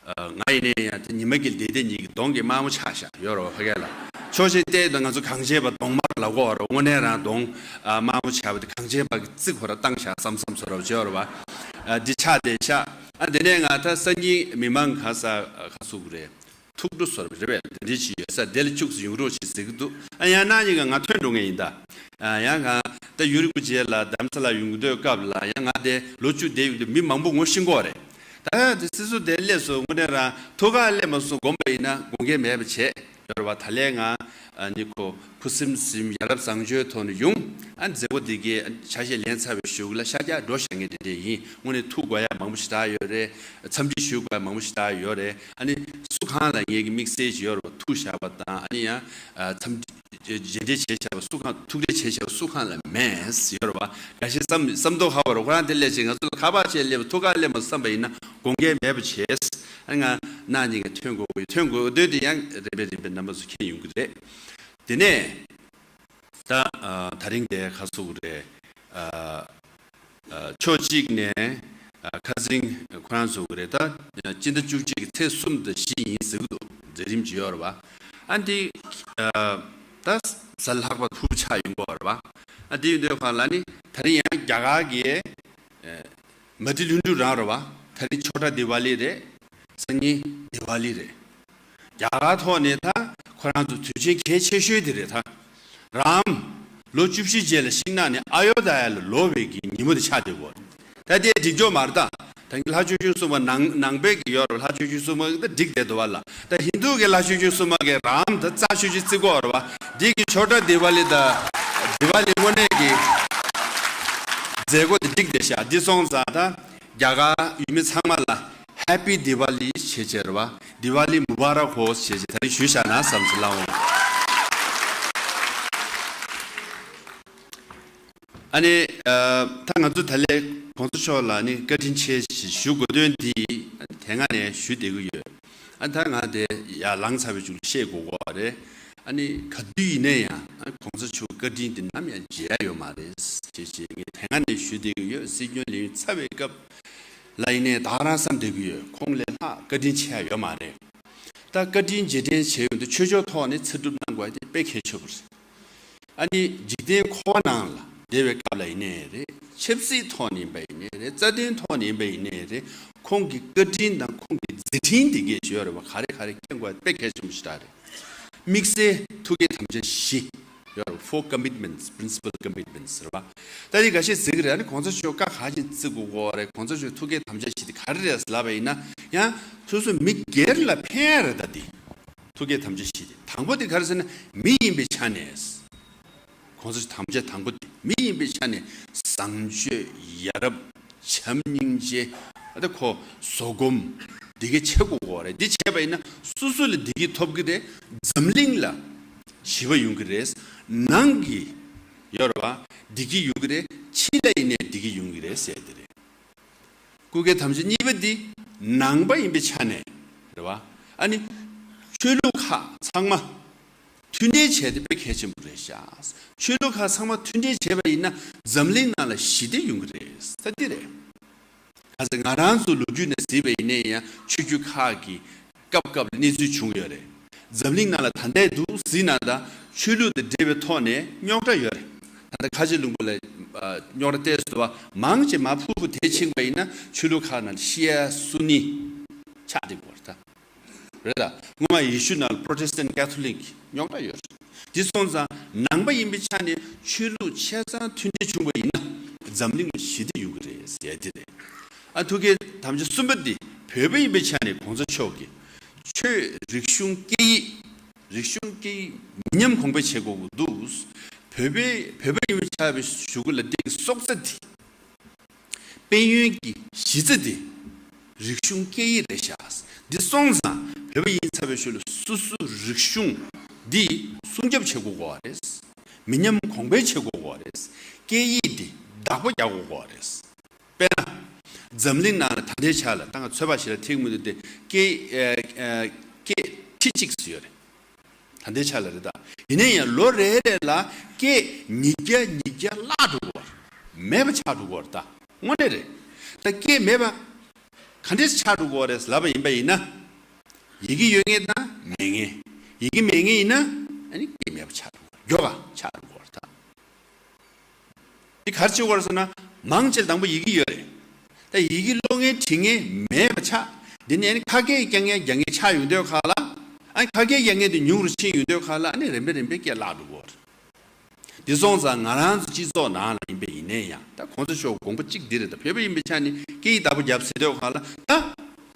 ཨ་ང་ཡིན་ནའི་ཡང་དེ་ཉི་མ་དཀྱིལ་བསྡད་བསྡད་གཉིས་ཀྱི་གདོང་གི་དམར་མོ་ཆགས་ཤག་ཡོད་རེད་བ། ཕ་གི་ལ་ཕྱོགས་ཞེན་བལྟས་དང་ང་ཚོ་གངས་ཅན་པ་གདོང་དམར་ལ་གོ་བ་རེད། དངོས་གནས་རང་གདོང་ཨ་དམར་མོ་ཆགས་པ་དེ་གངས་ཅན་པ་གི་རྩིག་ཁོ་ར་བཏང་ཤག་བསམ་བསམ་ཚོར་བ་བྱེད་རེད་བ། ཨ་འདི་ཆགས་བསྡད་ཤག་ཨ་དེ་ནས་ང་ད་སང་ཉིན་མི་མང་ག་ས་ག་ཚུགས་རེད། ཐུགས་སྤྲོ་ཟེར་བ་རེད་པས། དེ་འདྲ་ཞིག་ཡོད་ས་དེ་ལ་བཅུག་ཡོང་རོགས་ཞེས་ཟེར་གྱི་འདུག་ཨ་ཡང་ན་ཉིན་ང་ཐོན་འགྲོ་ངེས་ཡིན་ད། ཨ་ཡང་ང་ད་ཡུལ་རིན་པོ་ཆེ་ལ་རྡ་རམ་ས་ལ་ཡོང་གི་འདོད་སྐབས་ལ་ཡང་ང་དེ་ལོ་བཅུ་བསྡད་ཡོང་དུས་མི་མང་པོ་ངོ་ཤེས་ཀྱི་ཡོད་རེད། ད་དེ་སྲིད་གསུམ་དེ་སླེབས་སོང་། དངོས་གནས་རང་ཐུགས་ཁག་སླེབས་མ་སོང་དགོངས་པ་ཡིན་ན་དགོངས་འགལ་མེད་པ་བྱས། ཡོད་རེད་བ། ད་ལན་ང་ཨ་ནི་ཁོ་ཁུ་སིམ་སིམ་ཡ་རབས་བཟང་སྤྱོད་ཐོག་ནས་ཡོང་། ཨ་མཛད་སྒོ་འདི་གའི་ཆ་ཤས་ལེན་ཚར་བའི་གཞུག་ལ་ཤར་རྒྱག་འགྲོ་བཞག་མཁན་དེ་འདྲས་ཡིན། དངོས་གནས་ཐུགས་དགོས་ཡ་མང་པོ་ཞེ་དྲག་ཡོད་རེད། འཚམས་འདྲི་ཞུ་དགོས་ཡ་མང་པོ་ཞེ་དྲག་ཡོད་རེད། ཨ་ནི་སུ་གང་ལ་ངེད་ཀྱི་དམིགས་བསལ་ཅིག་ཡོད་རེད་བ། ཐུག་བཞག་པ་དང་ཨ་ནི་ཡང་ཨ་འཚམས་འདྲི་མཇལ་འཕྲད་བྱས་བཞག་པ་སུ་གང་ཐུག་འཕྲད་བྱས་བཞག་པ་སུ་གང་ལ་མེད་ཡོད་རེད་བ། འགའ་ཤས་བསམ་བསམ་མདོག་ཁ་པོ་རེད། ཁོ་རང་དེ་སླེབས་བྱས་ང་ཚོ་ལ་ཁ་པར་བྱས་སླེབས་པ་ཐུགས་ཁག་སླེབས་མ་བསམ་པ་ཡིན་ན་དགོངས་འགལ་མེད་པ་བྱས། ཨ་ང་གནངས་ཉིན་ཐོན་དགོས་ཀྱི་ཐོན་དགོས་འདོད་དེ་ཡང་རིམ་པས་རིམ་པས་རྣམ་པ་ཚོ་མཁྱེན་ཡོང་གི་རེད། དེ་ནས་ད་ཨ་ད་རིང་དེ་ཁ་སུ་རེད། ཨ་ཨ་ཕྱོགས་གཅིག་ནས་ཨ་ཁ་སང་ཁོ་རང་ཚོ་གི་རེད། ད་སྤྱི་ཟླ་བཅུ་གཅིག་གི་ཚེས་གསུམ་དང་བཞི་ཡིན་ཟེར་གི་འདུག་མཛད་རིམ་ཅིག་ཡོད་རེད་བ། ཨ་འདི་ཨ་ད་གཟའ་ལྷག་པ་ཕུར་བུ་ཆགས་ཡོང་གི་ཡོད་རེད་བ། ཨ་འདི་ཡིན་དུས་ཁོ་ལ་ནི་ད་རིང་ཡང་རྒྱ་གར་གི་ཨ་མ་ཏི་ལྷུན་གྲུབ་རང་རེད་བ། ད་རིང་ཆོ་འཕྲུལ་དི་ཝ་ལི་རེད། སང་ཉིན་དི་ཝ་ལི་རེད། རྒྱ་གར་ཐོག་ནས་ད་ཁོ་རང་ཚོ་དུས་ཆེན་གལ་ཆེ་ཤོས་དེ་རེད་ད། རམ། ལོ་བཅུ་བཞི་རྗེས་ལ་ཤིང་ནགས་ནས་ཨ་ཡོ་དྷ་ཡ་ལ་ལོག་པའི་གི་ཉིན་མོ་དེ་ཆགས་བསྡད་ཡོད་རེད། ད་དེ་འགྲིག་ཆོག་མ་རེད་ད། ད་གི་ལྷ་ཆོས་སྐྱོང་སྲུང་མ་ནང་ནང་པའི་གི་ཡོད་རེད། ལྷ་ཆོས་སྐྱོང་སྲུང་མ་གི་ད་འགྲིག་བསྡད་འདུག་བ་ལ། ད་ཧིན་དུ་གི་ལྷ་ཆོས་སྐྱོང་སྲུང་མ་གི་རམ་ད་རྩ་ཆོས་སྐྱོང་བརྩི་གི་ཡོད་རེད་བ། འདི་གི་ཆོ་འཕྲུལ་དི་ཝ་ལི་ད་དི་ཝ་ལི་དངོས་གནས་གི་མཛད་སྒོ་དེ་འགྲིག་བསྡད་ཤག་འདི་སོང་ཙང་ད་རྒྱ་གར་ཡུལ་མི་ཚང་མ་ལ་ཧེ་པི་དི་ཝ་ལི་ཞེས་བྱས་རེད་བ། དི་ཝ་ལི་མུ་བ་རག་ཧོ་ཞེས་བྱས་ད་རིང་ཞུས་བཞག་ན་བསམ་ཚུལ་ལ་འོང་། ཨ་ནི་ཨ་ད་ང་ཚོ་ད་ལས་གོང་ས་མཆོག་ལ་ནི་བཀའ་དྲིན་ཆེ་ཞེས་ཞུ་དགོས་དོན་འདི་དེ་སྔ་ནས་ཞུ་བསྡད་ཀྱི་ཡོད། ཨ་ད་ང་དེ་ཡར་ལངས་ཚར་བའི་མཇུག་ལ་བཤད་དགོས་ཀྱི་རེད། ཨ་ནི་ག་དུས་ཡིན་ན་ཡང་ཨ་གོང་ས་མཆོག་བཀའ་དྲིན་འདི་ནམ་ཡང་བརྗེད་ཡ་ཡོད་མ་རེད་ཅེས་ཅེས་ངས་དེ་སྔ་ནས་ཞུ་བསྡད་ཀྱི་ཡོད། སྲིད་སྐྱོང་ལས་ཡུན་ཚར་བའི་སྐབས་ལ་ཡིན་ནའི་ད་ག་རང་བསམ་བསྡད་ཀྱི་ཡོད། ཁོང་ལས་ལྷག་བཀའ་དྲིན་ཆེ་ཡ་ཡོད་མ་རེད། ད་བཀའ་དྲིན་རྗེས་དྲན་བྱས་ཡོང་དུས་ཆོས་ཕྱོགས་ཐོག་ནས་ཚེ་སྒྲུབ་གནང་དགོས་ཡ་དེ་དཔེ་གལ་ཆེ་པོ་རེད། ཨ་ནི་འཇིག་རྟེན་འཁོར་བ་ནང་ལ་བསྡད་པའི་སྐབས་ལ་ཡིན་ནའི་རེད། ཆབ་སྲིད་ཐོག་ནས་ཡིན་པ་ཡིན་ནའི་རེད། རྩ་དོན་ཐོག་ནས་ཡིན་པ་ཡིན་ནའི་རེད། ཁོང་གི་བཀའ་དྲིན་དང་ཁོང་གི་མཛད་འཕྲིན་དེ་གས་ཡོད་རེད་བ། ག་རེ་ག་རེ་མཁྱེན་དགོས་དཔེ་གལ་ཆེན་པོ་ཞིག་རེད། དམིགས་བསལ་ཐུགས་བསྐྱེད་དམ་བཅའ་བཞི་ཡོད་རེད། Four commitments, principal commitments རེད་བ། ད་རེས་འགའ་ཤས་ཟེར་གི་རེད། ཨ་ནི་གོང་ས་མཆོག་བཀའ་ག་ཅིག་བརྩི་དགོས་ཀྱི་རེད། གོང་ས་མཆོག་ཐུགས་བསྐྱེད་དམ་བཅའ་བཞི་དེ་ག་རེ་རེད་ལབ་པ་ཡིན་ན་ཡང་སོ་སོ་མི་སྒེར་ལ་ཕན་ཡ་རེད། ད་དེ་ཐུགས་བསྐྱེད་དམ་བཅའ་བཞི་དེ་དང་པོ་དེ་ག་རེ་ཟེར་ན་མི་ཡིན་པའི་ཆ་ནས། གོང་ས་མཆོག་དམ་བཅའ་དང་པོ་དེ་མི་ཡིན་པའི་ཆ་ནས་བཟང་སྤྱོད་ཡ་རབས་བྱམས་སྙིང་རྗེ་ཨ་ད་ཁོ་བཟོད་སྒོམ་འདི་གའི་ཆེ་དགོས་ཀྱི་རེད། འདི་བྱས་པ་ཡིན་ན་སོ་སོ་ལ་བདེ་སྐྱིད་ཐོབ་ཀྱི་རེད། འཛམ་གླིང་ལ་ཞི་བ་ཡོང་གི་རེད། ནང་གི་ཡོད་རེད་བ་བདེ་སྐྱིད་ཡོང་གི་རེད། ཕྱི་ལ་ཡིན་ནའི་བདེ་སྐྱིད་ཡོང་གི་རེད་ཟེར་དེ་རེད། སྐུ་སྒེར་དམ་བཅའ་གཉིས་པ་འདི་ནང་པ་ཡིན་པའི་ཆ་ནས་རེད་བ། ཨ་ནི་ཆོས་ལུགས་ཁག་ཚང་མ་མཐུན་འབྲེལ་བྱས་ཏེ་དཔེ་གལ་ཆེན་པོ་རེད་ཤག་ཆོས་ལུགས་ཁག་ཚང་མ་མཐུན་འབྲེལ་བྱས་པ་ཡིན་ན་འཛམ་གླིང་ནང་ལ་ཞི་བདེ་ཡོང་གི་རེད། ད་འདི་རེད། ག་ཚོད་ང་རང་ཚོ་ལོ་རྒྱུས་ནས་གཟིགས་པ་ཡིན་ནའི་ཡང་ཆོས་བརྒྱུད་ཁག་གི་སྐབས་སྐབས་ལ་གནས་ཚུལ་བྱུང་ཡོད་རེད། འཛམ་གླིང་ནང་ལ་ད་ལྟའི་འདུག་གཟིགས་ན་ད་ཆོས་ལུགས་དང་འབྲེལ་བའི་ཐོག་ནས་རྙོག་དྲ་ཡོད་རེད། ད་ལྟ་ཁ་ཆེ་ལུང་པ་ལ་ཨ་རྙོག་དྲ་ཏོག་ཙམ་འདུག་བ། མང་ཆེ་མར་ཕུ་བོ་དེ་ཕྱིན་པ་ཡིན་ན་ཆོས་ལུགས་ཁག་ནང་ལ་ཤི་ཡ་གསོ་ནི་ཆགས་བསྡད་ཀྱི་ཡོད་རེད་ད། རེད་ད། སྔོན་མ་ཡེ་ཤུ་ནང་ལ་Protestant Catholic་རྙོག་དྲ་ཡོད་རེད། དེ་སོང་ཙང་ནང་པ་ཡིན་པའི་ཆ་ནས་ཆོས་ལུགས་ཆ་ཚང་མཐུན་འབྲེལ་བྱུང་བ་ཡིན་ན་འཛམ་གླིང་ལ་ཞི་བདེ་ཡོང་གི་རེད་ཟེར་དེ་རེད། ཨ་ཐུགས་བསྐྱེད་དམ་བཅའ་གསུམ་པ་འདི་བོད་པ་ཡིན་པའི་ཆ་ནས་གོང་ས་མཆོག་གིས་ཆོས་རིག་གཞུང་སྐད་ཡིག་རིག་གཞུང་སྐད་ཡིག་མི་ཉམས་གོང་འཕེལ་བྱེད་དགོས་ཀྱི་འདུག་བོད་པའི་བོད་པ་ཡིན་པའི་ཆ་བའི་གཞུག་གུ་ལ་འདི་གི་སྲོག་རྩ་འདི། དཔལ་ཡོན་གྱི་གཞི་རྩ་དེ་རིག་གཞུང་སྐད་ཡིག་རེད་ཤག་འདི་སོང་ཙང་བོད་པ་ཡིན་ཚར་བའི་ཤུལ་ལ་སོ་སོའི་རིག་གཞུང་འདི་སྲུང་སྐྱོབ་བྱེད་དགོས་ཀྱི་རེད། མི་ཉམས་གོང་འཕེལ་བྱེད་དགོས་ཀྱི་རེད། སྐད་ཡིག་འདི་བདག་པོ་རྒྱག་དགོས་ཀྱི་རེད། དཔེར་ན། འཛམ་གླིང་ནང་ལ་ད་ལྟའི་ཆ་ལ་ད་ང་ཚོད་དཔག་ཞིག་ལ་ཐིག་མི་འདུག་སྟེ་སྐད་ཨ་ཨ་སྐད་ཁྲི་གཅིག་ཙམ་ཡོད་རེད། ད་ལྟའི་ཆ་ལ་རེད་ད། ཡིན་ན་ཡང་ལོ་རེ་རེ་ལ་སྐད་ཉིས་བརྒྱ་ཉིས་བརྒྱ་བརླག་འགྲོ་གི་ཡོད་རེད། མེད་པ་ཆགས་འགྲོ་གི་ཡོད་རེད་ད། དངོས་གནས་རེད། ད་སྐད་མེད་པ་ག་འདྲས་ཆགས་འགྲོ་གི་ཡོད་རེད་ལབ་པ་ཡིན་པ་ཡིན་ན། ཡི་གེ་ཡོད་མཁན་དང་མེད་མཁན། ཡི་གེ་མེད་མཁན་ཡིན་ན་ཨ་ནི་སྐད་མེད་པ་ཆགས་འགྲོ་གི་ཡོད། མགྱོགས་པ་ཆགས་འགྲོ་གི་ཡོད་རེད་ད། འདི་ག་རེ་བྱེད་དགོས་རེད་ཟེར་ན། མང་ཆེ་དང་པོ་ཡི་གེ་ཡོད་རེད། ད་ཡི་གེ་ཀློག་མཁན་འབྲི་མཁན་མེད་པ་ཆགས། འདི་ནས་ཨ་ནི་ཁ་སྐད་རྒྱག་མཁན་རྒྱག་མཁན་ཆགས་ཡོང་དུས་ཁ་ལ། ཨ་ནི་ཁ་སྐད་རྒྱག་མཁན་དེ་ཉུང་རུ་ཕྱིན་ཡོང་དུས་ཁ་ལ་ཨ་ནི་རིམ་པས་རིམ་པས་སྐད་བརླག་འགྲོ་གི་ཡོད་རེད། འདི་སོང་ཙང་ང་རང་ཚོ་སྤྱི་ཚོགས་ནང་ལ་ཡིན་པ་ཡིན་ནའི་ཡང་ད་གོང་ས་མཆོག་དགོངས་པ་གཅིག་འདི་རེད། ད་བོད་པ་ཡིན་པའི་ཆ་ནས་སྐད་ཡིག་བདག་པོ་རྒྱབ་ཟེར་དུས་ཁ་ལ་ད།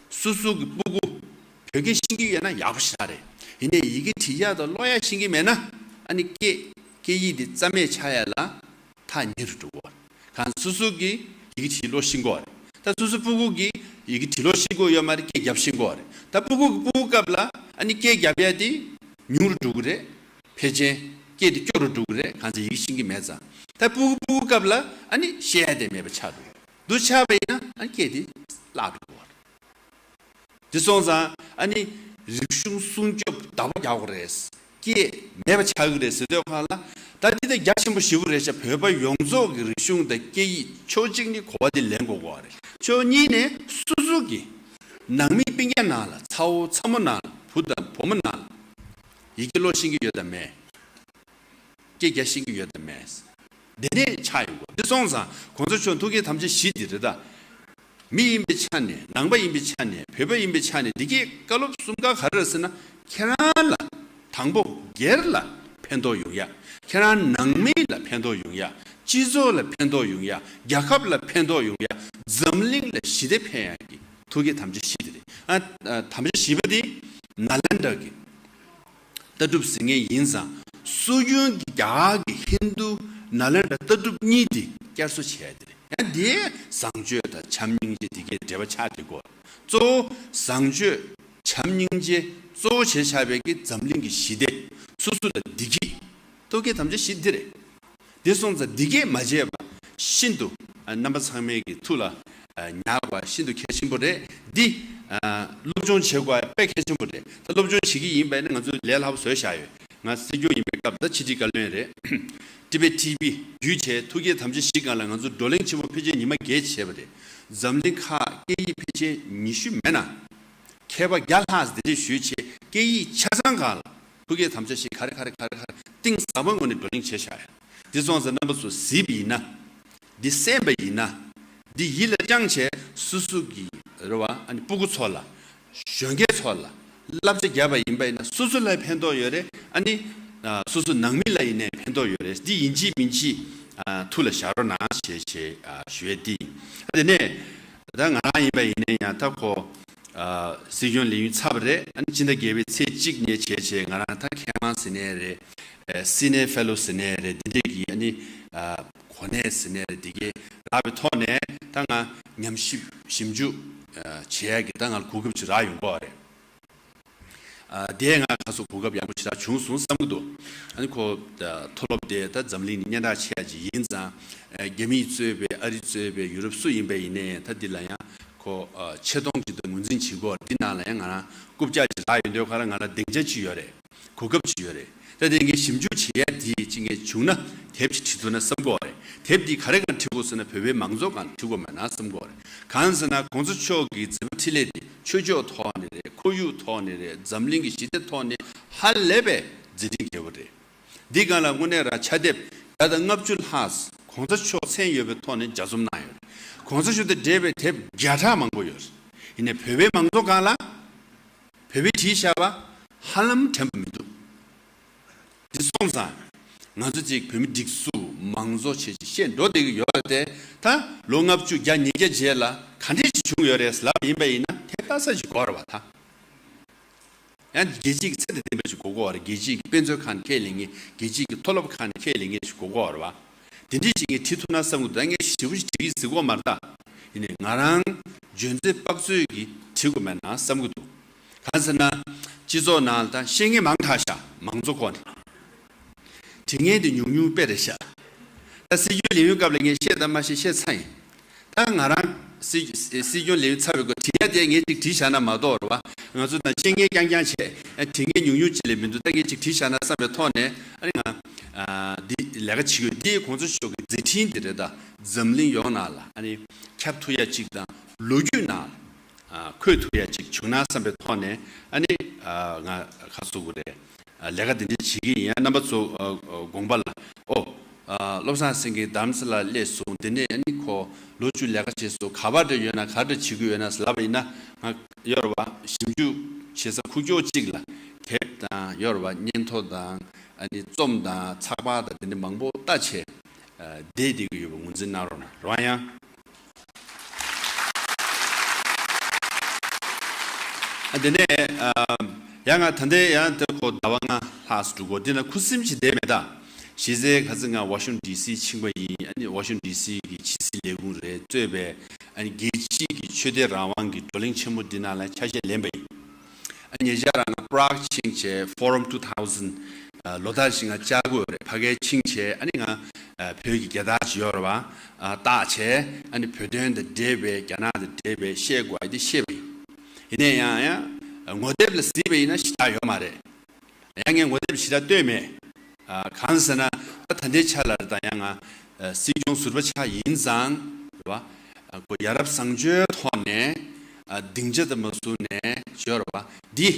སོ་སོ་གི་སྤུ་གུ་བོད་སྐད་ཤེས་ཀྱི་ཡོད་ན་ཡག་པོ་ཞེ་དྲག་རེད། ཡིན་ནའི་ཡི་གེ་བྲིས་ཡག་དང་ཀློག་ཡག་ཤེས་ཀྱི་མེད་ན་ཨ་ནི་སྐད་སྐད་ཡིག་འདི་རྩ་མེད་ཆགས་ཡག་ལ་ཐག་ཉེ་རུ་འགྲོ་གི་ཡོད་རེད། གང་སོ་སོ་གི་ཡི་གེ་བྲིས་ཀློག་ཤེས་ཀྱི་ཡོད་རེད། ད་སོ་སོ་སྤུ་གུ་གི་ཡི་གེ་བྲིས་ཀློག་ཤེས་ཀྱི་ཡོད་མ་རེད། སྐད་རྒྱབ་ཤེས་ཀྱི་ཡོད་རེད། ད་སྤུ་གུ་གི་སྤུ་གུ་སྐབས་ལ་ཨ་ནི་སྐད་རྒྱབ་ཡག་དེ་ཉུང་རུ་འགྲོ་གི་རེད། ཕལ་ཆེར་སྐད་དེ་སྐྱོ་རུ་འགྲོ་གི་རེད། གང་ཚེ་ཡི་གེ་ཤེས་ཀྱི་མེད་ཙང་། ད་སྤུ་གུ་སྤུ་གུ་སྐབས་ལ་ཨ་ནི་བཤད་ཡ་དེ་མེད་པ་ཆགས་འགྲོ། འདུག་ཆགས་པ་ཡིན་ན་ཨ་ནི་སྐད་དེ་བརླག་འགྲོ་གི་རེད། དེ་སོང་ཙང་ཨ་ནི་རིག་གཞུང་སྲུང་སྐྱོབ་བདག་པོ་རྒྱག་དགོས་རེད། སྐད་མེད་པ་ཆགས་ཀྱི་རེད་ཟེར་དུས་ཁ་ལ། ད་འདི་ད་རྒྱ་ཆེན་པོ་ཞེ་པོ་རེད་ཤག་བོད་པ་ཡོངས་རྫོགས་ཀྱི་རིག་གཞུང་དང་སྐད་ཡིག་ཕྱོགས་གཅིག་ནི་གོ་བ་དེ་ལེན་དགོས་ཀྱི་རེད། ཕྱོགས་གཉིས་ནས་སོ་སོ་གི་ནང་མི་སྤུན་ཀྱག་ནང་ལ་ཚ་བོ་ཚ་མོ་ནང་ལ་བུ་དང་བུ་མོ་ནང་ལ་ཡི་གེ་ཀློག་ཤེས་ཀྱི་ཡོད་དམ་མེད། སྐད་རྒྱག་ཤེས་ཀྱི་ཡོད་དམ་མེད། དེ་ནས་ཆགས་ཡོང་གི་ཡོད། འདི་སོང་ཙང་གོང་ས་མཆོག་ཐུགས་བསྐྱེད་དམ་བཅའ་བཞི་འདི་རེད་ད། མི་ཡིན་པའི་ཆ་ནས་ནང་པ་ཡིན་པའི་ཆ་ནས་བོད་པ་ཡིན་པའི་ཆ་ནས་འདི་གའི་བཀའ་སློབ་གསུམ་ཀ་ག་རེ་རེད་ཟེར་ན། ཁྱེད་རང་ལ་དང་པོ་སྒེར་ལ་ཕན་ཐོགས་ཡོང་ཡ། ཁྱེད་རང་ནང་མི་ལ་ཕན་ཐོགས་ཡོང་ཡ། སྤྱི་ཚོགས་ལ་ཕན་ཐོགས་ཡོང་ཡ། རྒྱལ་ཁབ་ལ་ཕན་ཐོགས་ཡོང་ཡ། འཛམ་གླིང་ལ་ཞི་བདེ་ཕན་ཡ་གི་ཐུགས་བསྐྱེད་དམ་བཅའ་བཞི་འདི་རེད། ཨ་ཨ་དམ་བཅའ་བཞི་པ་འདི་ནཱ་ལེནྡྲ་གི་ལྟ་གྲུབ་ཟེར་མཁན་ཡིན་ཙང་། སྲོལ་རྒྱུན་གྱི་རྒྱ་གར་གྱི་ཧིན་རྡུ་ནཱ་ལེནྡྲ་ལྟ་གྲུབ་གཉིས་དེ་བསྐྱར་གསོ་བྱས་ཏེ་རེད། ཡང་དེའི་བཟང་སྤྱོད་དང་བྱམས་སྙིང་རྗེ་དེ་གའི་འབྲེལ་བ་ཆགས་བསྡད་ཀྱི་ཡོད། གཙོ་བོ་བཟང་སྤྱོད་བྱམས་སྙིང་རྗེ་གཙོ་བོ་བྱས་བཞག་པའི་གི་འཛམ་གླིང་གི་ཞི་བདེ། སོ་སོ་ལ་བདེ་སྐྱིད། ཐུགས་བསྐྱེད་དམ་བཅའ་བཞི་འདི་རེད། འདི་སོང་ཙང་འདི་གས་མ་བརྗེད་པ་ཤིན་ཏུ་ཨ་རྣམ་པ་ཚང་མའི་གི་ཐུགས་ལ་ཨ་ཉར་བ་ཤིན་ཏུ་གལ་ཆེན་པོ་རེད། འདི་ཨ་སློབ་སྦྱོང་བྱེད་དགོས་པ་དཔེ་གལ་ཆེན་པོ་རེད། ད་སློབ་སྦྱོང་བྱེད་ཀྱི་ཡིན་པ་ཡིན་ན་ང་ཚོས་ལས་སླ་པོ་བཟོས་བཞག་ཡོད། ང་སྲིད་སྐྱོང་ཡིན་པའི་སྐབས་ད་ཕྱི་དྲིལ་བཀའ་བློན་རེད། ཊི་བེཊ་ཊི་ཝི་བརྒྱུད་བྱས་ཐུགས་བསྐྱེད་དམ་བཅའ་བཞི་སྒང་ལ་ང་ཚོ་བགྲོ་གླེང་ཆེན་པོ་ཕལ་ཆེར་ཉི་མ་བརྒྱད་བྱས་པ་རེད། འཛམ་གླིང་ཁག་སྐད་ཡིག་ཕལ་ཆེར་ཉི་ཤུ་མེད་ན། མཁས་པ་བརྒྱ་ལྷག་འདི་འདྲས་ཞུས་བྱས་སྐད་ཡིག་ཆ་ཚང་སྒང་ལ་ཐུགས་བསྐྱེད་དམ་བཅའ་བཞི་ག་རེ་ག་རེ་ག་རེ་ག་རེ་གཏིང་ཟབ་པོའི་ངོས་ནས་བགྲོ་གླེང་བྱས་བཞག་ཡ། འདི་སོང་ཙང་རྣམ་པ་ཚོ་གཟིགས་པ་ཡིན་ན། འདི་གསན་པ་ཡིན་ན། འདི་ཡིད་ལ་བཅངས་བྱས་སོ་སོ་གི་རེ་བ་ཨ་ནི་སྤུ་གུ་ཚོ་ལ། གཞོན་སྐྱེས་ཚོ་ལ་བསླབ་བྱ་བརྒྱབ་པ་ཡིན་པ་ཡིན་ན་སོ་སོ་ལ་ཕན་ཐོགས་ཡོད་རེད། ཨ་ནི་ཨ་སོ་སོ་ནང་མི་ལ་ཡིན་ནའི་ཕན་ཐོགས་ཡོད་རེད། འདི་ཡིན་གཅིག་མིན་གཅིག་ཨ་ཐུགས་ལ་བཞག་རོགས་གནང་ཞེས་ཞེས་ཨ་ཞུ་ཡས་འདི་ཡིན། ཨ་དེ་ནས་ད་ང་རང་ཡིན་པ་ཡིན་ནའི་ཡང་ད་ཁོ་ཨ་སྲིད་སྐྱོང་ལས་ཡུན་ཚར་བ་རེད། ཨ་ནི་ཕྱི་ཟླ་བརྒྱད་པའི་ཚེས་གཅིག་ནས་བྱས་བྱས་ང་རང་ད་མཁས་དབང་ཟེར་ནའི་རེད། ཨ་སི་ནེ་ཕེ་ལོ་ཟེར་ནའི་རེད། འདི་འདྲས་ཀྱི་ཨ་ནི་ཨ་གོ་གནས་ཟེར་ནའི་རེད། འདི་གའི་རག་པའི་ཐོག་ནས་ད་ང་ཉམས་ཞིབ་ཞིབ་འཇུག་ཨ་བྱེད་ཡ་གི་ད་ང་ལ་གོ་སྐབས་ཅིག་རག་ཡོང་གི་ཡོད་རེད། ཨ་དེ་ང་ཁ་སོ་གོ་སྐབས་ཡག་པོ་ཞེ་དྲག་བྱུང་སོང་བསམ་གྱི་འདུག་ཨ་ནི་ཁོ་ཨ་མཐོ་སློབ་དེ་ད་འཛམ་གླིང་ནས་སྙན་གྲགས་ཆེ་ཡ་ཅིག་ཡིན་ཙང་། ཨ་རྒྱ་མིས་གཙོས་པའི་ཨ་རི་གཙོས་པའི་ཡུ་རོབ་སུ་ཡིན་པ་ཡིན་ནའི་ད་འདི་ལ་ཡང་ཁོ་ཨ་ཆེ་མཐོང་ཅིག་དང་ངོས་འཛིན་བྱེད་དགོས། འདི་ནང་ལ་ཡང་ང་རང་རྐུབ་བཀྱག་ཅིག་རག་ཡོང་དུས་ཁ་ལ་ང་ལ་སྡིངས་ཆ་ཅིག་ཡོད་རེད། གོ་སྐབས་ཅིག་ཡོད་རེད། ད་དེ་ངས་ཞིབ་འཇུག་བྱེད་ཡ་འདི་ཅིག་ངས་བྱུང་ན་དེབ་ཅིག་བྲིས་ཐུབ་ན་བསམ་གྱི་ཡོད་རེད། དེབ་འདི་ག་རེ་གང་བྲིས་དགོས་ཟེར་ན་བོད་པའི་མང་གཙོ་སྒང་ལ་བྲིས་དགོས་མེད་ན་བསམ་གྱི་ཡོད་རེད། གང་ཟེར་ན་གོང་ས་མཆོག་གི་མཛད་པ་འཕྲིན་ལས་དེ་ཆོས་ཕྱོགས་ཐོག་ནས་རེད། ཁོར་ཡུག་ཐོག་ནས་རེད། འཛམ་གླིང་གི་ཞི་བདེ་ཐོག་ནས་ཧ་ལས་པའི་མཛད་འཕྲིན་རྒྱས་པོ་རེད། འདི་སྒང་ལ་དངོས་གནས་རང་ཕྱག་དེབ་བརྒྱ་དང་ལྔ་བཅུ་ལྷག་གོང་ས་མཆོག་མཚན་ཡོད་པའི་ཐོག་ནས་ལྗགས་རྩོམ་གནང་ཡོད་རེད། གོང་ས་མཆོག་དང་འབྲེལ་བའི་དེབ་བརྒྱ་ཕྲག་མང་པོ་ཡོད་རེད། ཡིན་ནའི་བོད་པའི་མང་གཙོ་སྒང་ལ་བོད་པས་བྲིས་བཞག་པ་ཧ་ལམ་དྲན་པ་མི་འདུག་འདི་སོང་ཙང་ང་ཚོ་ཅིག་བོད་མི་སྒྲིག་འཛུགས་མང་གཙོ་བྱས་ཅིག་བཤད་འགྲོ་བསྡད་ཀྱི་ཡོད་རེད་དེ། ད་ལོ་ལྔ་བཅུ་བརྒྱ་ཉིས་བརྒྱ་རྗེས་ལ་ག་འདྲས་ བྱུང་ཡོད་རེད་ལབ་ཡིན་པ་ཡིན་ན་དེ་ལྟ་ས་ཞིག་དགོས་རེད་བ་ད། ཡང་རྒྱལ་སྤྱི་གི་ཚད་དང་ལྡན་པ་ཞིག་དགོས་ཀྱི་ཡོད་རེད། རྒྱལ་སྤྱི་གི་དཔེ་མཛོད་ཁང་ནས་ཁས་ལེན་མཁན། རྒྱལ་སྤྱི་གི་མཐོ་སློབ་ཁང་ནས་ཁས་ལེན་མཁན་ཞིག་དགོས་ཀྱི་ཡོད་རེད་བ། དེ་འདྲ་ཞིག་ངས་བྲིས་ཐུབ་ན་བསམ་གྱི་འདུག་ད་ངས་ཞེ་པོ་ཞིག་བྲིས་ཀྱི་ཟེར་གྱི་ཡོད་མ་རེད་ད། ཡིན་ནའི་ང་རང་འཇོན་ཚོད་དཔག་ཚོད་ཀྱིས་བྲིས་དགོས་མེད་ན་བསམ་གྱི་འདུག་གང་ཟེར་ན། སྤྱི་ཚོགས་ནང་ལ་ད་བཤད་མཁན་མང་དྲགས་ཤག་མང་གཙོ་ཁོ་ནས། དྲི་ངན་དེ་ཉུང་ཉུང་དཔེ་རེད་ཤག་ད་སྲིད་སྐྱོང་ལས་ཡུན་སྐབས་ལ་ངས་བཤད་དང་མ་བཤད་བཤད་ཚར་ཡིན། ད་ང་རང་སྲིད་སྲིད་སྐྱོང་ལས་ཡུན་ཚར་བའི་སྐོར་བྲིས་ཡ་དེ་ངས་ཅིག་བྲིས་བཞག་ན་མ་གཏོགས་རེད་བ། ང་ཚོ་ད་བཤད་མཁན་རྐྱང་རྐྱང་བྱས། ཨ་དྲི་ངན་ཉུང་ཉུང་ཅིག་ལས་མི་འདུག་ད་ངས་ཅིག་བྲིས་བཞག་ན་བསམ་པའི་ཐོག་ནས། ཨ་ནི་ང་ཨ་འདི་ལས་ཀ་བྱེད་ཀྱི་ཡོད། འདི་གོང་ས་མཆོག་གི་མཛད་འཕྲིན་འདི་རེད། ད་འཛམ་གླིང་ཡོངས་ནང་ལ་ཨ་ནི་ཁྱབ་ཐུབ་ཡ་ཅིག་དང་ལོ་རྒྱུས་ནང་ལ་ཨ་འཁོད་ཐུབ་ཡ་ཅིག་བྱུང་ན་བསམ་པའི་ཐོག་ནས། ཨ་ནི་ཨ་ང་ཁ་སོ་གུ་རེད། ཨ་ལས་ཀ་འདི་འདྲ་བྱེད་ཀྱི་ཡིན། ཡང་རྣམ་པ་ཚོ་ཨ་ཨ་དགོངས་པ་ལ། ཨོ། ཨ་བློ་བཟང་སེང་གེ་རྡ་རམ་ས་ལ་སླེབས་སོང་། དེ་ནས་ཨ་ནི་ཁོ་ལོ་བཅུ་ལས་ཀ་བྱས་སོང་། ག་པར་འདྲ་ཡོད་ན་ག་འདྲ་བྱེད་ཀྱི་ཡོད་ན་ལབ་པ་ཡིན་ན། ང་ཡོད་རེད་བ། ཞིབ་འཇུག་བྱེད་ས་ཁུག་ཀྱོག་གཅིག་ལ་དེབ་དང་ཡོད་རེད་བ། སྙན་ཐོ་དང་ཨ་ནི་རྩོམ་དང་ཚགས་པར་དང་དེ་འདྲ་མང་པོ་ལྟ་བྱས། ཨ་བསྡད་བསྡད་ཀྱི་ཡོད་པ་ངོས་འཛིན་གནང་རོགས་གནང་། རེད་བ། ཡང་། ཨ་དེ་ནས་ཨ་ཡང་ང་ད་ལྟའི་ཡང་དེ་ཁོ་ཟླ་བ་ལྔ་ལྷག་ཙམ་འགྲོ་གི་ཡོད། འདི་ན་ཁུ་སིམ་ཞིག་བསྡད་མེད་ད། གཞི་རྩའི་ཁ་སང་ང་ཝ་ཤིང་ཊོན་ཌི་སི་ཕྱིན་པ་ཡིན། ཨ་ནི་ཝ་ཤིང་ཊོན་ཌི་སི་གི་ཕྱི་སྲིད་ལས་ཁུངས་རེད་གཙོས་པའི་ཨ་ནི་རྒྱལ་སྤྱིའི་གི་ཆོས་དད་རང་དབང་གི་བགྲོ་གླེང་ཆེན་མོ་འདི་ནང་ལ་ཆ་ཤས་ལེན་པ་ཡིན། ཨ་ཉེ་ཆར་རང་ང་པྲག་ཕྱིན་བྱས་Forum two thousand ལོ་ལྟར་བཞིན་ང་བཅར་དགོས་རེད། ཕ་གིར་ཕྱིན་བྱས་ཨ་ནི་ང་བོད་ཀྱི་རྒྱལ་དར་ཅིག་ཡོད་རེད་བ། བཏགས་བྱས་ཨ་ནི་བོད་དོན་དང་འབྲེལ་བའི་རྒྱ་ནག་དང་འབྲེལ་བའི་བཤད་དགོས་ཨ་དེ་བཤད་པ་ཡིན། ཡིན་ནའི་ཡང་ཡང་ངོ་དེབ་ལ་གཟིགས་པ་ཡིན་ན་ཞེ་དྲག་ཡོད་མ་རེད། ཡང་ངས་ངོ་དེབ་ཞེ་དྲག་བཏོན་མེད། ཨ་གང་ཟེར་ན་ད་ད་ལྟའི་ཆ་ལ་ད་ཡང་ང་ཨ་སྲིད་སྐྱོང་ཟུར་པ་ཆགས་ཡིན་ཙང་རེད་བ། ཨ་ཁོ་ཡ་རབས་བཟང་སྤྱོད་ཐོག་ནས་ཨ་སྡིངས་ཆ་དུ་མ་བཟུང་ནས་བྱས་རེད་བ། འདི་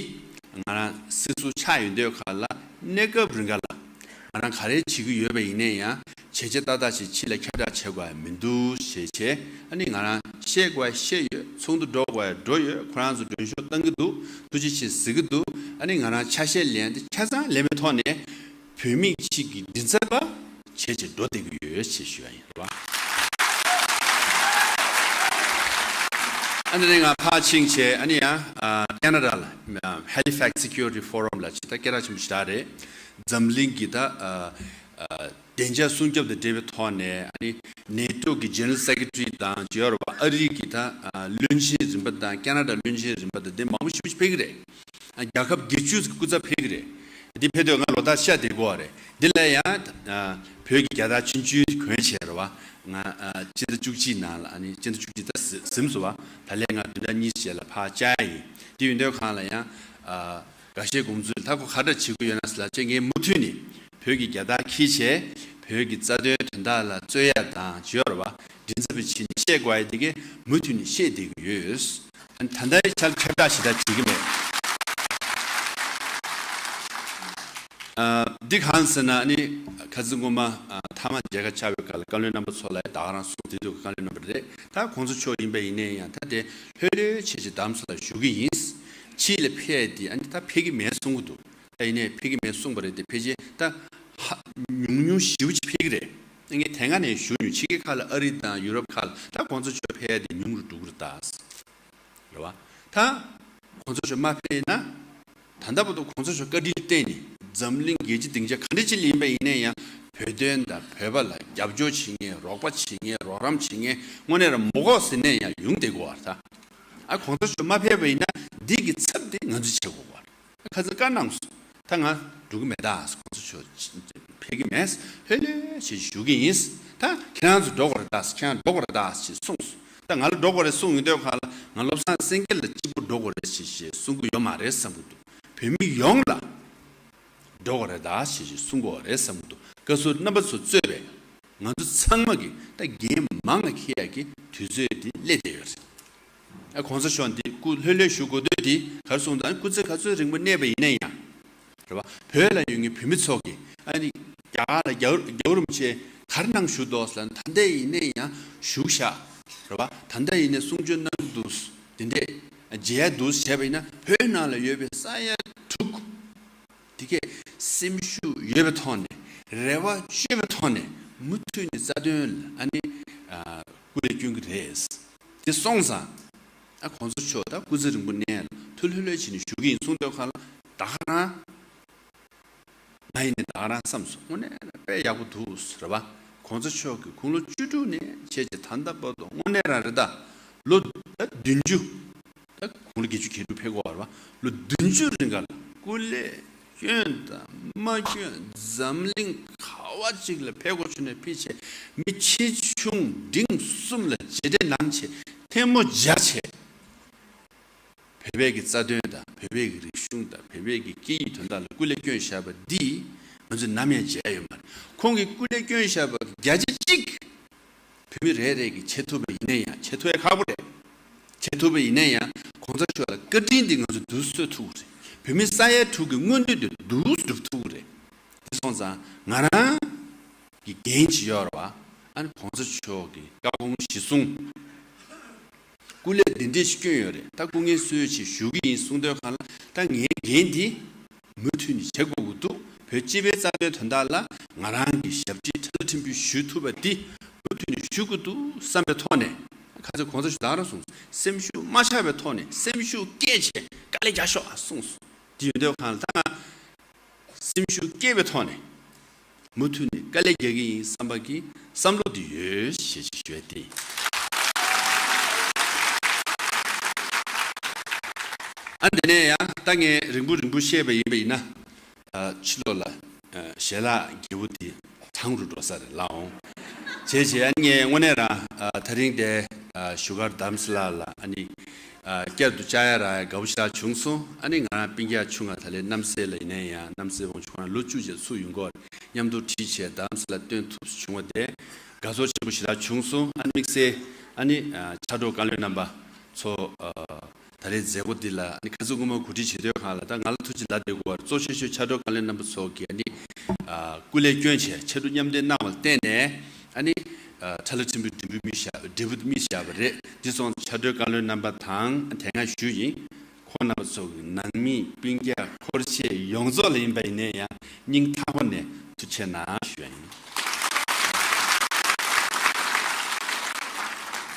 ང་རང་སྲིད་ཟུར་ཆགས་ཡོང་དུས་ག་ལ་གནས་སྐབས་རིང་ག་ལ་ང་རང་ག་རེ་བྱེད་ཀྱི་ཡོད་པ་ཡིན་ནའི་ཡང་བྱས་རྗེས་ཏག་ཏག་ཞིག་ཕྱི་ལ་ཁྱབ་བསྒྲགས་བྱེད་དགོས་ཡ་མི་འདུག་ཞེས་བྱས། ཨ་ནི་ང་རང་བཤད་དགོས་ཡ་བཤད་ཡོད། ཚོགས་འདུ་འགྲོ་དགོས་ཡ་འགྲོ་ཡོད། ཁོ་རང་ཚོ་མགྲོན་ཤོག་བཏང་གི་འདུག་ཐུགས་རྗེ་ཆེ་ཟེར་གྱི་འདུག་ཨ་ནི་ང་རང་ཆ་ཤས་ལེན་ཏེ་ཆ་ཚང་ལེན་པའི་ཐོག་ནས་བོད་མི་གཅིག་གི་མགྲིན་ཚབ་པ་བྱས་བྱས་འགྲོ་བསྡད་ཀྱི་ཡོད་ཅེས་ཞུ་ཡ་ཡིན། རེད་བ། ཨ་ནི་ང་ཕར་ཕྱིན་བྱས་ཨ་ནི་ཡང་ཨ་ཁེ་ན་ཌ་ལ་Halifax Security Forum ལ་ཅིག་ད་སྐད་གྲགས་ཆེན་པོ་ཞིག་རེད། འཛམ་གླིང་གི་ད་ཨ་ཨ་བདེ་འཇགས་སྲུང་སྐྱོབ་དང་འབྲེལ་བའི་ཐོག་ནས་ཨ་ནི་ནེ་ཊོ་གི་General Secretary དང་ཅིག་ཡོད་རེད་བ། ཨ་རི་གི་ད་ཨ་བློན་ཆེན་རིམ་པ་དང་ཁེ་ན་ཌ་བློན་ཆེན་རིམ་པ་དང་དེ་མང་པོ་ཞེ་པོ་ཅིག་ཕེབས་ཀྱི་རེད། ཨ་རྒྱལ་ཁབ་བརྒྱད་ཅུ་ཙམ་སྐུ་ཚབ་ཕེབས་ཀྱི་རེད། འདི་ཕེབས་དུས་ང་ལོ་ལྟར་ཤ་དེ་དགོས་པ་རེད། འདི་ལ་ཡང་ཨ་བོད་ཀྱི་རྒྱལ་དར་ཆུང་ཆུང་དེ་གོན་བྱས་རེད་བ། ང་ཨ་སྤྱི་ཟླ་བཅུ་གཅིག་ནང་ལ་ཨ་ནི་སྤྱི་ཟླ་བཅུ་གཅིག་ད་ཟི་ཟིན་སོང་བ། ད་ལན་ང་བདུན་ཕྲག་གཉིས་རྗེས་ལ་ཕར་བཅར་ཡ་ཡིན། དེ་ཡིན་དུས་གང་ལ་ཡང་ཨ་འགའ་ཤས་དགོངས་ཚུལ་ད་ཁོ་ག་འདྲ་བྱེད་དགོས་ཡོད་ན་ཟེར་ལབ་བྱས་ངས་མུ་མཐུད་ནས་བོད་ཀྱི་རྒྱལ་དར་འཁྱེར་བྱས་བོད་ཀྱི་རྩ་དོན་དོན་དག་ལ་རྩོད་ཡ་དང་ཅིག་ཡོད་རེད་བ། མགྲིན་ཚབ་པའི་ཆེད་ནས་བཤད་དགོས་ཡ་དེ་གས་མུ་མཐུད་ནས་བཤད་བསྡད་ཀྱི་ཡོད། ཨ་ནི་ད་ལྟའི་ཆར་ཁྱབ་བསྒྲགས་ཞེ་དྲག་བྱེད་ཀྱི་མེད། ཨ་འདི་གང་ཟེར་ན་ཨ་ནི་ཁ་སང་སྔོན་མ་ཨ་མཐའ་མ་མཇལ་ཁ་བཅར་བའི་སྐབས་ལ་བཀའ་བློན་རྣམ་པ་ཚོ་ལ་ད་ག་རང་གསུངས། དེ་དུས་བཀའ་བློན་རྣམ་པ་རེད། ད་གོང་ས་མཆོག་ཡིན་པ་ཡིན་ནའི་ཡང་ད་དེ་ལྷོད་ལྷོད་བྱས་བྱས་རྡ་རམ་ས་ལ་བཞུགས་ཀྱི་ཡིན། ཕྱི་ལ་ཕེབས་ཏེ་ཨ་ནི་ད་ཕེབས་ཀྱི་མེད་གསུང་གི་འདུག་ད་ཡིན་ནའི་ཕེབས་ཀྱི་མེད་གསུངས་པ་རེད་དེ། ཕལ་ཆེར་ད་ཧ་ཉུང་ཉུང་ཞེ་པོ་ཅིག་ཕེབས་ཀྱི་རེད། ངས་དེ་སྔ་ནས་ཞུ་མྱོང་། ཕྱི་རྒྱལ་ཁག་ལ་ཨ་རི་དང་ཡུ་རོབ་ཁག་ལ་ད་གོང་ས་མཆོག་ཕེབས་ཡ་དེ་ཉུང་རུ་འགྲོ་གི་རེད་ད། རེད་བ། ད་གོང་ས་མཆོག་མ་ཕེབས་ན་ད་ལྟ་བར་དུ་གོང་ས་མཆོག་བཀའ་དྲིན་བརྟེན་ནས་འཛམ་གླིང་རྒྱལ་སྤྱི་སྡིངས་ཆ་ག་འདྲ་ཅིག་ལ་ཡིན་པ་ཡིན་ན་ཡང་བོད་དོན་དང་བོད་པ་ལ་རྒྱབ་སྐྱོར་བྱེད་མཁན། རོགས་པ་བྱེད་མཁན། རོགས་རམ་བྱེད་མཁན་དངོས་གནས་རང་མི་དགོས་ཟེར་ནས་ཡང་ཡོང་བསྡད་ཀྱི་ཡོད་རེད་ད། ཨ་གོང་ས་མཆོག་མ་ཕེབས་པ་ཡིན་ན་འདི་གི་ཚབ་དེ་ང་ཚོས་བྱེད་དགོས་པ་རེད། ཁ་སང་བཀའ་གནང་སོང་། ད་ང་འགྲོ་གི་མེད་ད། གོང་ས་མཆོག་ཕེབས་ཀྱི་མེད། ལྷོད་ལྷོད་བྱས་བཞུགས་ཀྱི་ཡིན། ད་ཁྱེད་རང་ཚོ་འགྲོ་དགོས་རེད་ད། ཁྱེད་རང་འགྲོ་དགོས་རེད་ད་ཞེས་གསུངས་སོང་། ད་ང་ལ་འགྲོ་དགོས་རེད་གསུངས་ཡོང་དུས་ག་ལ་ང་བློ་བཟང་སེང་གེ་ལ་གཅིག་པུ་འགྲོ་དགོས་རེད་ཞེས་ཞེས་གསུང་གི་ཡོད་མ་རེད་བསམ་གྱི་འདུག་བོད་མི་ཡོངས་ལ་འགྲོ་དགོས་རེད་ད་ཞེས་ཞེས་གསུང་གི་ཡོད་རེད་བསམ་གྱི་འདུག་བཀའ་ཟུར་རྣམ་པ་ཚོ་གཙོས་པའི་ང་ཚོ་ཚང་མ་གིས་ད་འགན་མང་ང་འཁྱེར་ཡག་གི་དུས་ཚོད་དེ་སླེབས་བསྡད་ཡོད་རེད། ཨ་གོང་ས་མཆོག་འདི་སྐུ་ལྷོད་ལྷོད་བཞུགས་དགོས་དུས་འདི་ག་རེ་གསུངས་དང་། སྐུ་ཚེ་ག་ཚོད་རིང་པོ་གནས་པ་ཡིན་ན་ཡང་རེད་བ། བོད་ལ་ཡོད་མཁན་བོད་མི་ཚོ་གིས་ཨ་ནི་རྒྱ་གར་ལ་རྒྱལ་རྒྱལ་བ་རིན་པོ་ཆེ་ག་རེ་གནང་བཞུགས་འདུག་ཟེར་ན། ད་ལྟ་ཡིན་ན་ཡང་བཞུགས་ཤག་རེད་བ། ད་ལྟ་ཡིན་ན་གསུང་ཆོས་གནང་གི་འདུག་དེ་འདྲས་མཇལ་ཡ་འདུག་བྱས་པ་ཡིན་ན་བོད་ནང་ལ་ཡོད་པའི་ས་ཡ་དྲུག་དེ་གས་སེམས་ཤུགས་ཡོད་པའི་ཐོག་ནས་རེ་བ་བཅོལ་བའི་ཐོག་ནས་མུ་མཐུད་ནས་རྩ་དོན་ལ་ཨ་ནི་ཨ་སྐུ་ལས་བསྐྱོན་གྱི་རེད། དེ་སོང་ཙང་ ད་གོང་ས་མཆོག་ད་སྐུ་ཚེ་རིང་པོ་གནས་ལ་ཐུགས་ལྷོད་ལྷོད་བྱས་ནས་བཞུགས་ཀྱི་ཡིན་གསུངས་དུས་ཁ་ལ་ད་ག་རང་། ང་ཡིན་ནས་ད་ག་རང་བསམ་སོང་། དངོས་གནས་དཔེ་ཡག་པོ་འདུག་ཟེར་བ། གོང་ས་མཆོག་གིས་དགུང་ལོ་བཅུ་དྲུག་ནས་བྱས་རྗེས་ད་ལྟ་བར་དུ་དངོས་གནས་རང་རེད་ད། ལོ་ད་བདུན་ཅུ། ད་དགུང་ལོ་བརྒྱད་ཅུ་གྱ་དྲུག་ཕེབས་ཀྱི་ཡོད་རེད་བ། ལོ་བདུན་ཅུ་རིང་ག་ལ་སྐུ་ལས་སྐྱོན་དང་མ་སྐྱོན་འཛམ་གླིང་ག་བ་ཅིག་ལ་ཕེབས་དགོས་བྱུང་ནས་ཕེབས་བྱས། མི་ཆེ་ཆུང་འབྲིང་གསུམ་ལ་མཇལ་འཕྲད་གནང་བྱས་ཐལ་མོ་སྦྱར་བྱས། བོད་པའི་གི་རྩ་དོན་དང་བོད་པའི་གི་རིག་གཞུང་དང་བོད་པའི་གི་སྐད་ཡིག་དོན་དག་ལ་སྐུ་ལས་བསྐྱོན་བཞག་པ་འདི་ང་ཚོས་ནམ་ཡང་བརྗེད་ཡ་ཡོད་མ་རེད། ཁོང་གིས་སྐུ་ལས་བསྐྱོན་བཞག་པ་བརྒྱ་ཆ་གཅིག་བོད་མི་རེ་རེ་གིས་བྱེད་ཐུབ་པ་ཡིན་ན་ཡང་། བྱེད་ཐུབ་ཡ་ཁག་པོ་རེད། བྱེད་ཐུབ་པ་ཡིན་ན་ཡང་གོང་ས་མཆོག་ལ་བཀའ་དྲིན་འདི་ང་ཚོས་འདུག་སེ་གསོ་ཐུབ་ཀྱི་རེད། བོད་མི་ས་ཡ་དྲུག་གི་མངོན་འདོད་དེ་འདུག་སེ་སྒྲུབ་ཐུབ་ཀྱི་རེད། དེ་སོང་ཙང་ང་རང་གི་འགན་ཅིག་ཡོད་རེད་བ། ཨ་ནི་གོང་ས་མཆོག་གི་བཀའ་དགོངས་གཞིར་བཟུང་། སྐུ་ལས་འདི་འདྲས་ཤིག་བསྐྱོན་ཡོད་རེད། ད་སྐུ་ངལ་གསོ་ཡས་ཆེད་ཞུ་གི་ཡིན་གསུངས་དུས་སྒང་ལ། ད་ངའི་འགན་འདི་མུ་མཐུད་ནས་བྱེད་དགོས་ཀྱི་འདུག་བོད་སྤྱི་པའི་རྩ་དོན་དོན་དག་ལ་ང་རང་གི་ཞབས་ཕྱི་ཁྲ་ལ་ཁྲིམས་ཕུད་ཞུ་ཐུབ་པ་འདི་མུ་མཐུད་ནས་ཞུ་དགོས་འདུག་བསམ་པའི་ཐོག་ནས། ཁ་ཚ་གོང་ས་མཆོག་ད་རང་གསུངས། སེམས་ཤུགས་མ་ཆག་པའི་ཐོག་ནས་སེམས་ཤུགས་བསྐྱེད་བྱས་དཀའ་ལས་རྒྱག་ཤོག་ཨ་གསུངས་སོང་། དེ་ཡོད་དུས་སྒང་ལ་ད་ང་སེམས་ཤུགས་བསྐྱེད་པའི་ཐོག་ནས། མུ་མཐུད་ནས་དཀའ་ལས་རྒྱག་གི་ཡིན་བསམ་པ་གི་བསམ་བློ་འདི་ཡོད་ཞེས་ཞུ་ཡ་དེ་ཡིན། ཨ་དེ་ནས་ཡང་ད་ངས་རིང་པོ་རིང་པོ་བཤད་པ་ཡིན་པ་ཡིན་ན། ཨ་ཕྱི་ལོགས་ལ་ཨ་ཞལ་ལག་རྒྱས་པོ་དེ་གྲང་རུ་འགྲོ་ས་རེད་ལགས་འོང་། བྱས་བྱས་ཨ་ནི་ངས་དངོས་གནས་རང་ཨ་ད་རིང་དེ་ཨ་བཞུགས་སྒར་དྷ་རམ་ས་ལ་ལ་ཨ་ནི། ཨ་བསྐྱར་དུ་བཅར་ཡ་རག་ཡ་དགའ་པོ་ཞེ་དྲག་བྱུང་སོང་། ཨ་ནི་ང་རང་སྤུན་ཀྱག་ཆུང་ང་དག་ལས་རྣམ་སྲས་ལ་ཡིན་ན་ཡང་རྣམ་སྲས་དབང་ཕྱུག་ཁོ་རང་ལོ་བཅུ་བྱས་ཚུར་ཡོང་གི་ཡོད་རེད། མཉམ་དུ་ཁྲིད་བྱས་དྷ་རམ་ས་ལ་སྟོན་ཐུབ་བྱུང་བ་དེ་དགའ་ཚོར་ཆེན་པོ་ཞེ་དྲག་བྱུང་སོང་། ཨ་ནི་དམིགས་བསལ་ཨ་ནི་ཨ་ཕྱག་རོགས་བཀའ་བློན་རྣམ་པ་ཚོ་ཨ་ད་རེས་མཛད་སྒོ་འདི་ལ་ཨ་ནི་ཁ་སང་སྔོན་མ་གོ་སྒྲིག་བྱེད་དུས་སྒང་ལ་ད་ང་ལ་ཐུགས་རྗེ་ལབ་བསྡད་ཀྱི་ཡོད་རེད། གཙོ་ཆེ་ཤོས་ཕྱག་རོགས་བཀའ་བློན་རྣམ་པ་ཚོ་གིས་ཨ་ནི་ཨ་སྐུ་ལས་བསྐྱོན་བྱས་ཕྱར་གྲུ་མཉམ་འདེགས་གནང་བ་ལ་བརྟེན་ནས། ཨ་ནི་ཨ་ཁྲ་ལ་ཁྲིམས་ཕུད་འབྲས་བུ་སྨིན་བཞག་འབྲས་བུ་སྨིན་བཞག་པ་རེད། འདི་སོང་ཙང་ཕྱག་རོགས་བཀའ་བློན་རྣམ་པ་དང་དེ་སྔ་ཞུས་ཡིན། ཁོང་རྣམ་པ་ཚོ་གི་ནང་མི་སྤུན་ཀྱག་འཁོར་བཅས་ཡོངས་རྫོགས་ལ་ཡིན་པ་ཡིན་ན་ཡང་སྙིང་ཐག་པ་ནས་ཐུགས་རྗེ་གནང་ཞུ་ཡ་ཡིན།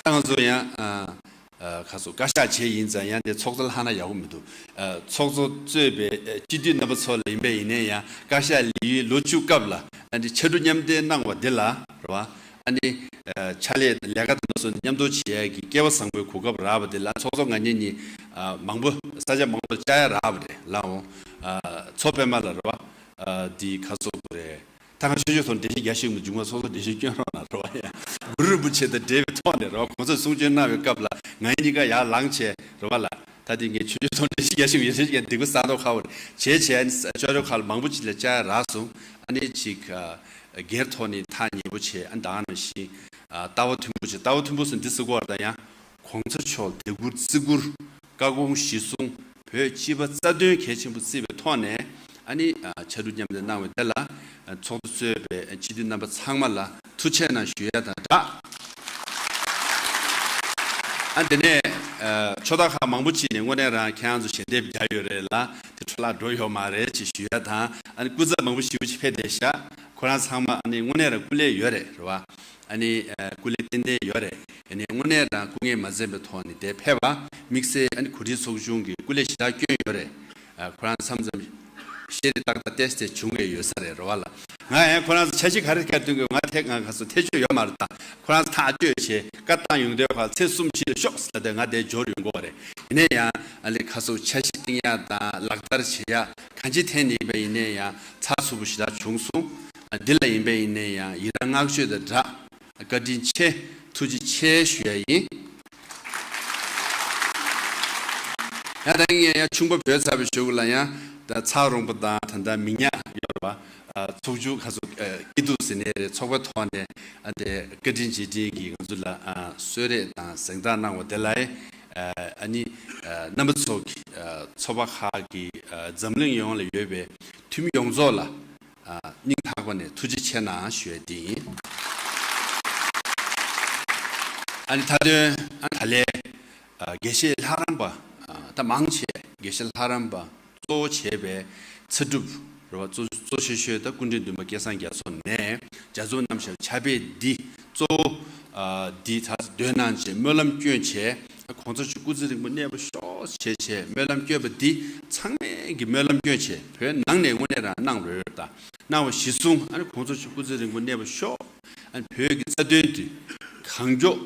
ད་ང་ཚོ་ཡང་ཨ་ཨ་ཁ་སོ་བཀའ་ཤག་བྱས་ཡིན་ཙང་ཡང་དེ་ཚོགས་གཙོ་ལྷག་ན་ཡག་པོ་མི་འདུག་ཨ་ཚོགས་གཙོ་གཙོས་པའི་ཨ་སྤྱི་འཐུས་རྣམ་པ་ཚོ་ལ་ཡིན་པ་ཡིན་ན་ཡང་བཀའ་ཤག་ལས་ཡུན་ལོ་བཅུ་སྐབས་ལ་ཨ་འདི་ཕྱར་གྲུ་མཉམ་འདེགས་གནང་བ་འདི་ལ་རེད་བ། ཨ་ནི་ཨ་ཕྱག་ལས་ལས་ཀ་དང་སོགས་མཉམ་དུ་བྱེད་ཡ་གི་སྐལ་བ་བཟང་པོའི་གོ་སྐབས་རག་པ་དེ་ལ་ཚོགས་གཙོ་ང་གཉིས་གཉིས་ཨ་མང་པོ་ས་ཆ་མང་པོ་ལ་བཅར་ཡ་རག་པ་རེད་ལགས་འོང་། ཨ་མཚོ་པད་མ་ལ་རེད་བ། ཨ་འདི་ཁ་སོ་གོ་རེད། ད་ང་ཆོས་སྤྱོད་ཚོ་འགྲེལ་བཤད་རྒྱག་ཤེས་མི་འཇུག་མ་ཚོགས་གཙོ་འགྲེལ་བཤད་སྐྱོན་རོགས་གནང་རེད་བ། ཡ་གུ་རུ་རིན་པོ་ཆེ་དང་འབྲེལ་བའི་ཐོག་ནས་རེད་བ། གོང་ས་གསུང་ཆོས་གནང་བའི་སྐབས་ལ་ང་གཉིས་ཀ་ཡར་ལངས་བྱས་རེད་བ་ལ། ད་དེ་ངས་ཆོས་སྤྱོད་ཚོ་འགྲེལ་བཤད་རྒྱག་ཤེས་མི་འཇུག་ཡ་སྡིག་པ་བསགས་མདོག་ཁ་པོ་རེད། བྱས་བྱས་ཨ་ནི་ཅོ་ཅོ་ཁ་ལ་མང་པོ་ཅིག་ལ་བཅར་ཡ་རག་སོང་། ཨ་ནི་ཅིག་ཨ་སྒེར་ཐོག་ནས་ཐག་ཉེ་པོ་བྱས། ཨ་ནི་ད་ག་ནང་བཞིན་ཨ་ལྟ་བ་མཐུན་པོ་བྱས། ལྟ་བ་མཐུན་པོ་ཟེར་འདི་ཟེར་གོ་བ་རེད་ད། ཡང་གོང་ས་མཆོག་དད་བཀུར་བརྩི་བཀུར་བཀའ་དགོངས་གཞིར་བཟུང་བོད་སྤྱི་པ་རྩ་དོན་གལ་ཆེན་པོ་བརྩིས་པའི་ཐོག་ནས་ཨ་ནི་ཨ་ཕྱར་གྲུ་མཉམ་འདེགས་གནང་བའི་དེ་ལ་ཨ་ཚོགས་གཙོ་གཙོས་པའི་སྤྱི་འཐུས་རྣམ་པ་ཚང་མ་ལ་ཐུགས་རྗེ་གནང་ཞུ་ཡ་དང་སྦྲགས། ཨ་དེ་ནས་ཨ་ཕྱོགས་མཐའ་ཁག་མང་པོ་ཅིག་ནས་དངོས་གནས་རང་ཁྱེད་རང་ཚོ་ཞལ་འདེབས་བརྒྱབ་ཡོད་རེད་ལ། དེ་འཕྲོ་བརླག་འགྲོ་ཡོད་མ་རེད་ཅེས་ཞུ་ཡ་དང་། ཨ་ནི་སྐུ་ཚབ་མང་པོ་ཞེ་པོ་ཅིག་ཕེབས་བསྡད་ཤག་ཁོ་རང་ཚང་མ་ཨ་ནི་དངོས་གནས་རང་སྐུ་ལས་ཡོད་རེད་རེད་བ། ཨ་ནི་ཨ་སྐུ་ལས་ཏན་ཏན་ཡོད་རེད། ཨ་ནི་དངོས་གནས་རང་སྐུ་ངལ་མ་འཛེམས་པའི་ཐོག་ནས་དེ་ཕེབས་པ། དམིགས་བསལ་ཨ་ནི་གོ་སྒྲིག་ཚོགས་ཆུང་གིས་སྐུ་ལས་ཞེ་དྲག་བསྐྱོན་ཡོད་རེད། ཨ་ཁོ་རང་མཚམས་མཚམས་ཤེས་རིག་ཏག་ཏག་ཏེས་ཏེ་བྱུང་བའི་ཡོད་ས་རེད་རེད་བ་ལ། ང་ཡང་ཁོ་རང་ཚོ་འཆར་གཞི་ག་རེ་ག་རེ་བཏོན་དགོས་ང་ཐད་ང་ག་ཚོ་ཐེ་བྱུས་ཡོད་མ་རེད་ད། ཁོ་རང་ཚོ་ཐག་གཅོད་བྱས་བཀའ་བཏང་ཡོང་དུས་ཁ་ཚེས་གསུམ་ཕྱིན་ལ་ཤོག་ཟེར་ཏེ་ང་དེ་འབྱོར་ཡོང་གི་རེད། ཡིན་ན་ཡང་ཨ་ལས་ཁ་སོ་འཆར་གཞི་བཏིང་ཡ་དང་ལག་བསྟར་བྱེད་ཡ་གང་ཅི་ཐད་ནས་ཡིན་པ་ཡིན་ན་ཡང་ཚགས་ཚུད་པོ་ཞེ་དྲག་བྱུང་སོང་། ཨ་འདི་ལ་ཡིན་པ་ཡིན་ན་ཡང་ཡི་རང་བསྔགས་བརྗོད་དང་སྦྲགས་བཀའ་དྲིན་ཆེ་ཐུགས་རྗེ་ཆེ་ཞུ་ཡ་ཡིན། ཡང་ད་ངས་ཡང་ཆུང་པ་བོད་ཚ་བའི་ཞོགས་ལ་ཡང་ད་ཚ་རོང་པོ་དང་ད་ལྟ་མི་ཉག་ཡོད་རེད་བ། ཚོགས་ཆུང་ཁ་སོ་སྐྱིད་སྡུག་ཟེར་ནའི་རེད། ཚོགས་པའི་ཐོག་ནས་ཨ་དེ་བཀའ་དྲིན་རྗེས་དྲན་གྱིས་ང་ཚོ་ལ་གསོལ་རས་དང་གཟེངས་རྟགས་གནང་བ་དེ་ལ་ཨ་ནི་རྣམ་པ་ཚོ་གི་ཚོགས་པ་ཁག་གི་འཛམ་གླིང་ཡོངས་ལ་ཡོད་པའི་འཐུས་མི་ཡོངས་རྫོགས་ལ་སྙིང་ཐག་པ་ནས་ཐུགས་རྗེ་ཆེ་གནང་ཞུ་ཡ་དེ་ཡིན། ཨ་ནི་མཐའ་དོན་ཨ་ད་ལས་དགེ་བཤེས་ལྷ་རམས་པ་ད་མང་ཆེ་དགེ་བཤེས་ལྷ་རམས་པ་གཙོ་བོ་བྱས་པའི་ཚ་སྒྲུབ་རེད་བ། གཙོ་གཙོ་ཆེ་ཤོས་ད་སྐུ་ཕྲེང་བདུན་པ་སྐལ་བཟང་རྒྱ་མཚོ་ནས་རྒྱ་མཚོ་རྣམ་གཞག་ཕྱག་དཔེ་འདི་གཙོ་བོ་འདི་ད་འདོན་གནང་བྱས་སྨོན་ལམ་སྐྱོན་བྱས། གོང་ས་མཆོག་སྐུ་ཚེ་རིང་པོ་གནས་པ་ཤོག་བྱས་བྱས་སྨོན་ལམ་བསྐྱོན་པ་འདི་ཚང་མས་ཀྱི་སྨོན་ལམ་བསྐྱོན་བྱས་བོད་ནང་ནས་དངོས་གནས་རང་གནང་རོགས་ཡོད་ད། གནང་བ་གཞི་བཟུང་ཨ་ནི་གོང་ས་མཆོག་སྐུ་ཚེ་རིང་པོ་གནས་པ་ཤོག་ཨ་ནི་བོད་ཀྱི་རྩ་དོན་འདི་གང་མགྱོགས་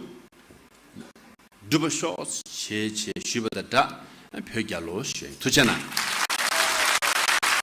འགྲུབ་པ་ཤོག་བྱས་བྱས་ཞུས་པ་དང་སྦྲགས་ཨ་ནི་བོད་རྒྱལ་ལོ་ཞུ་ཡིན། ཐུགས་རྗེ་གནང་།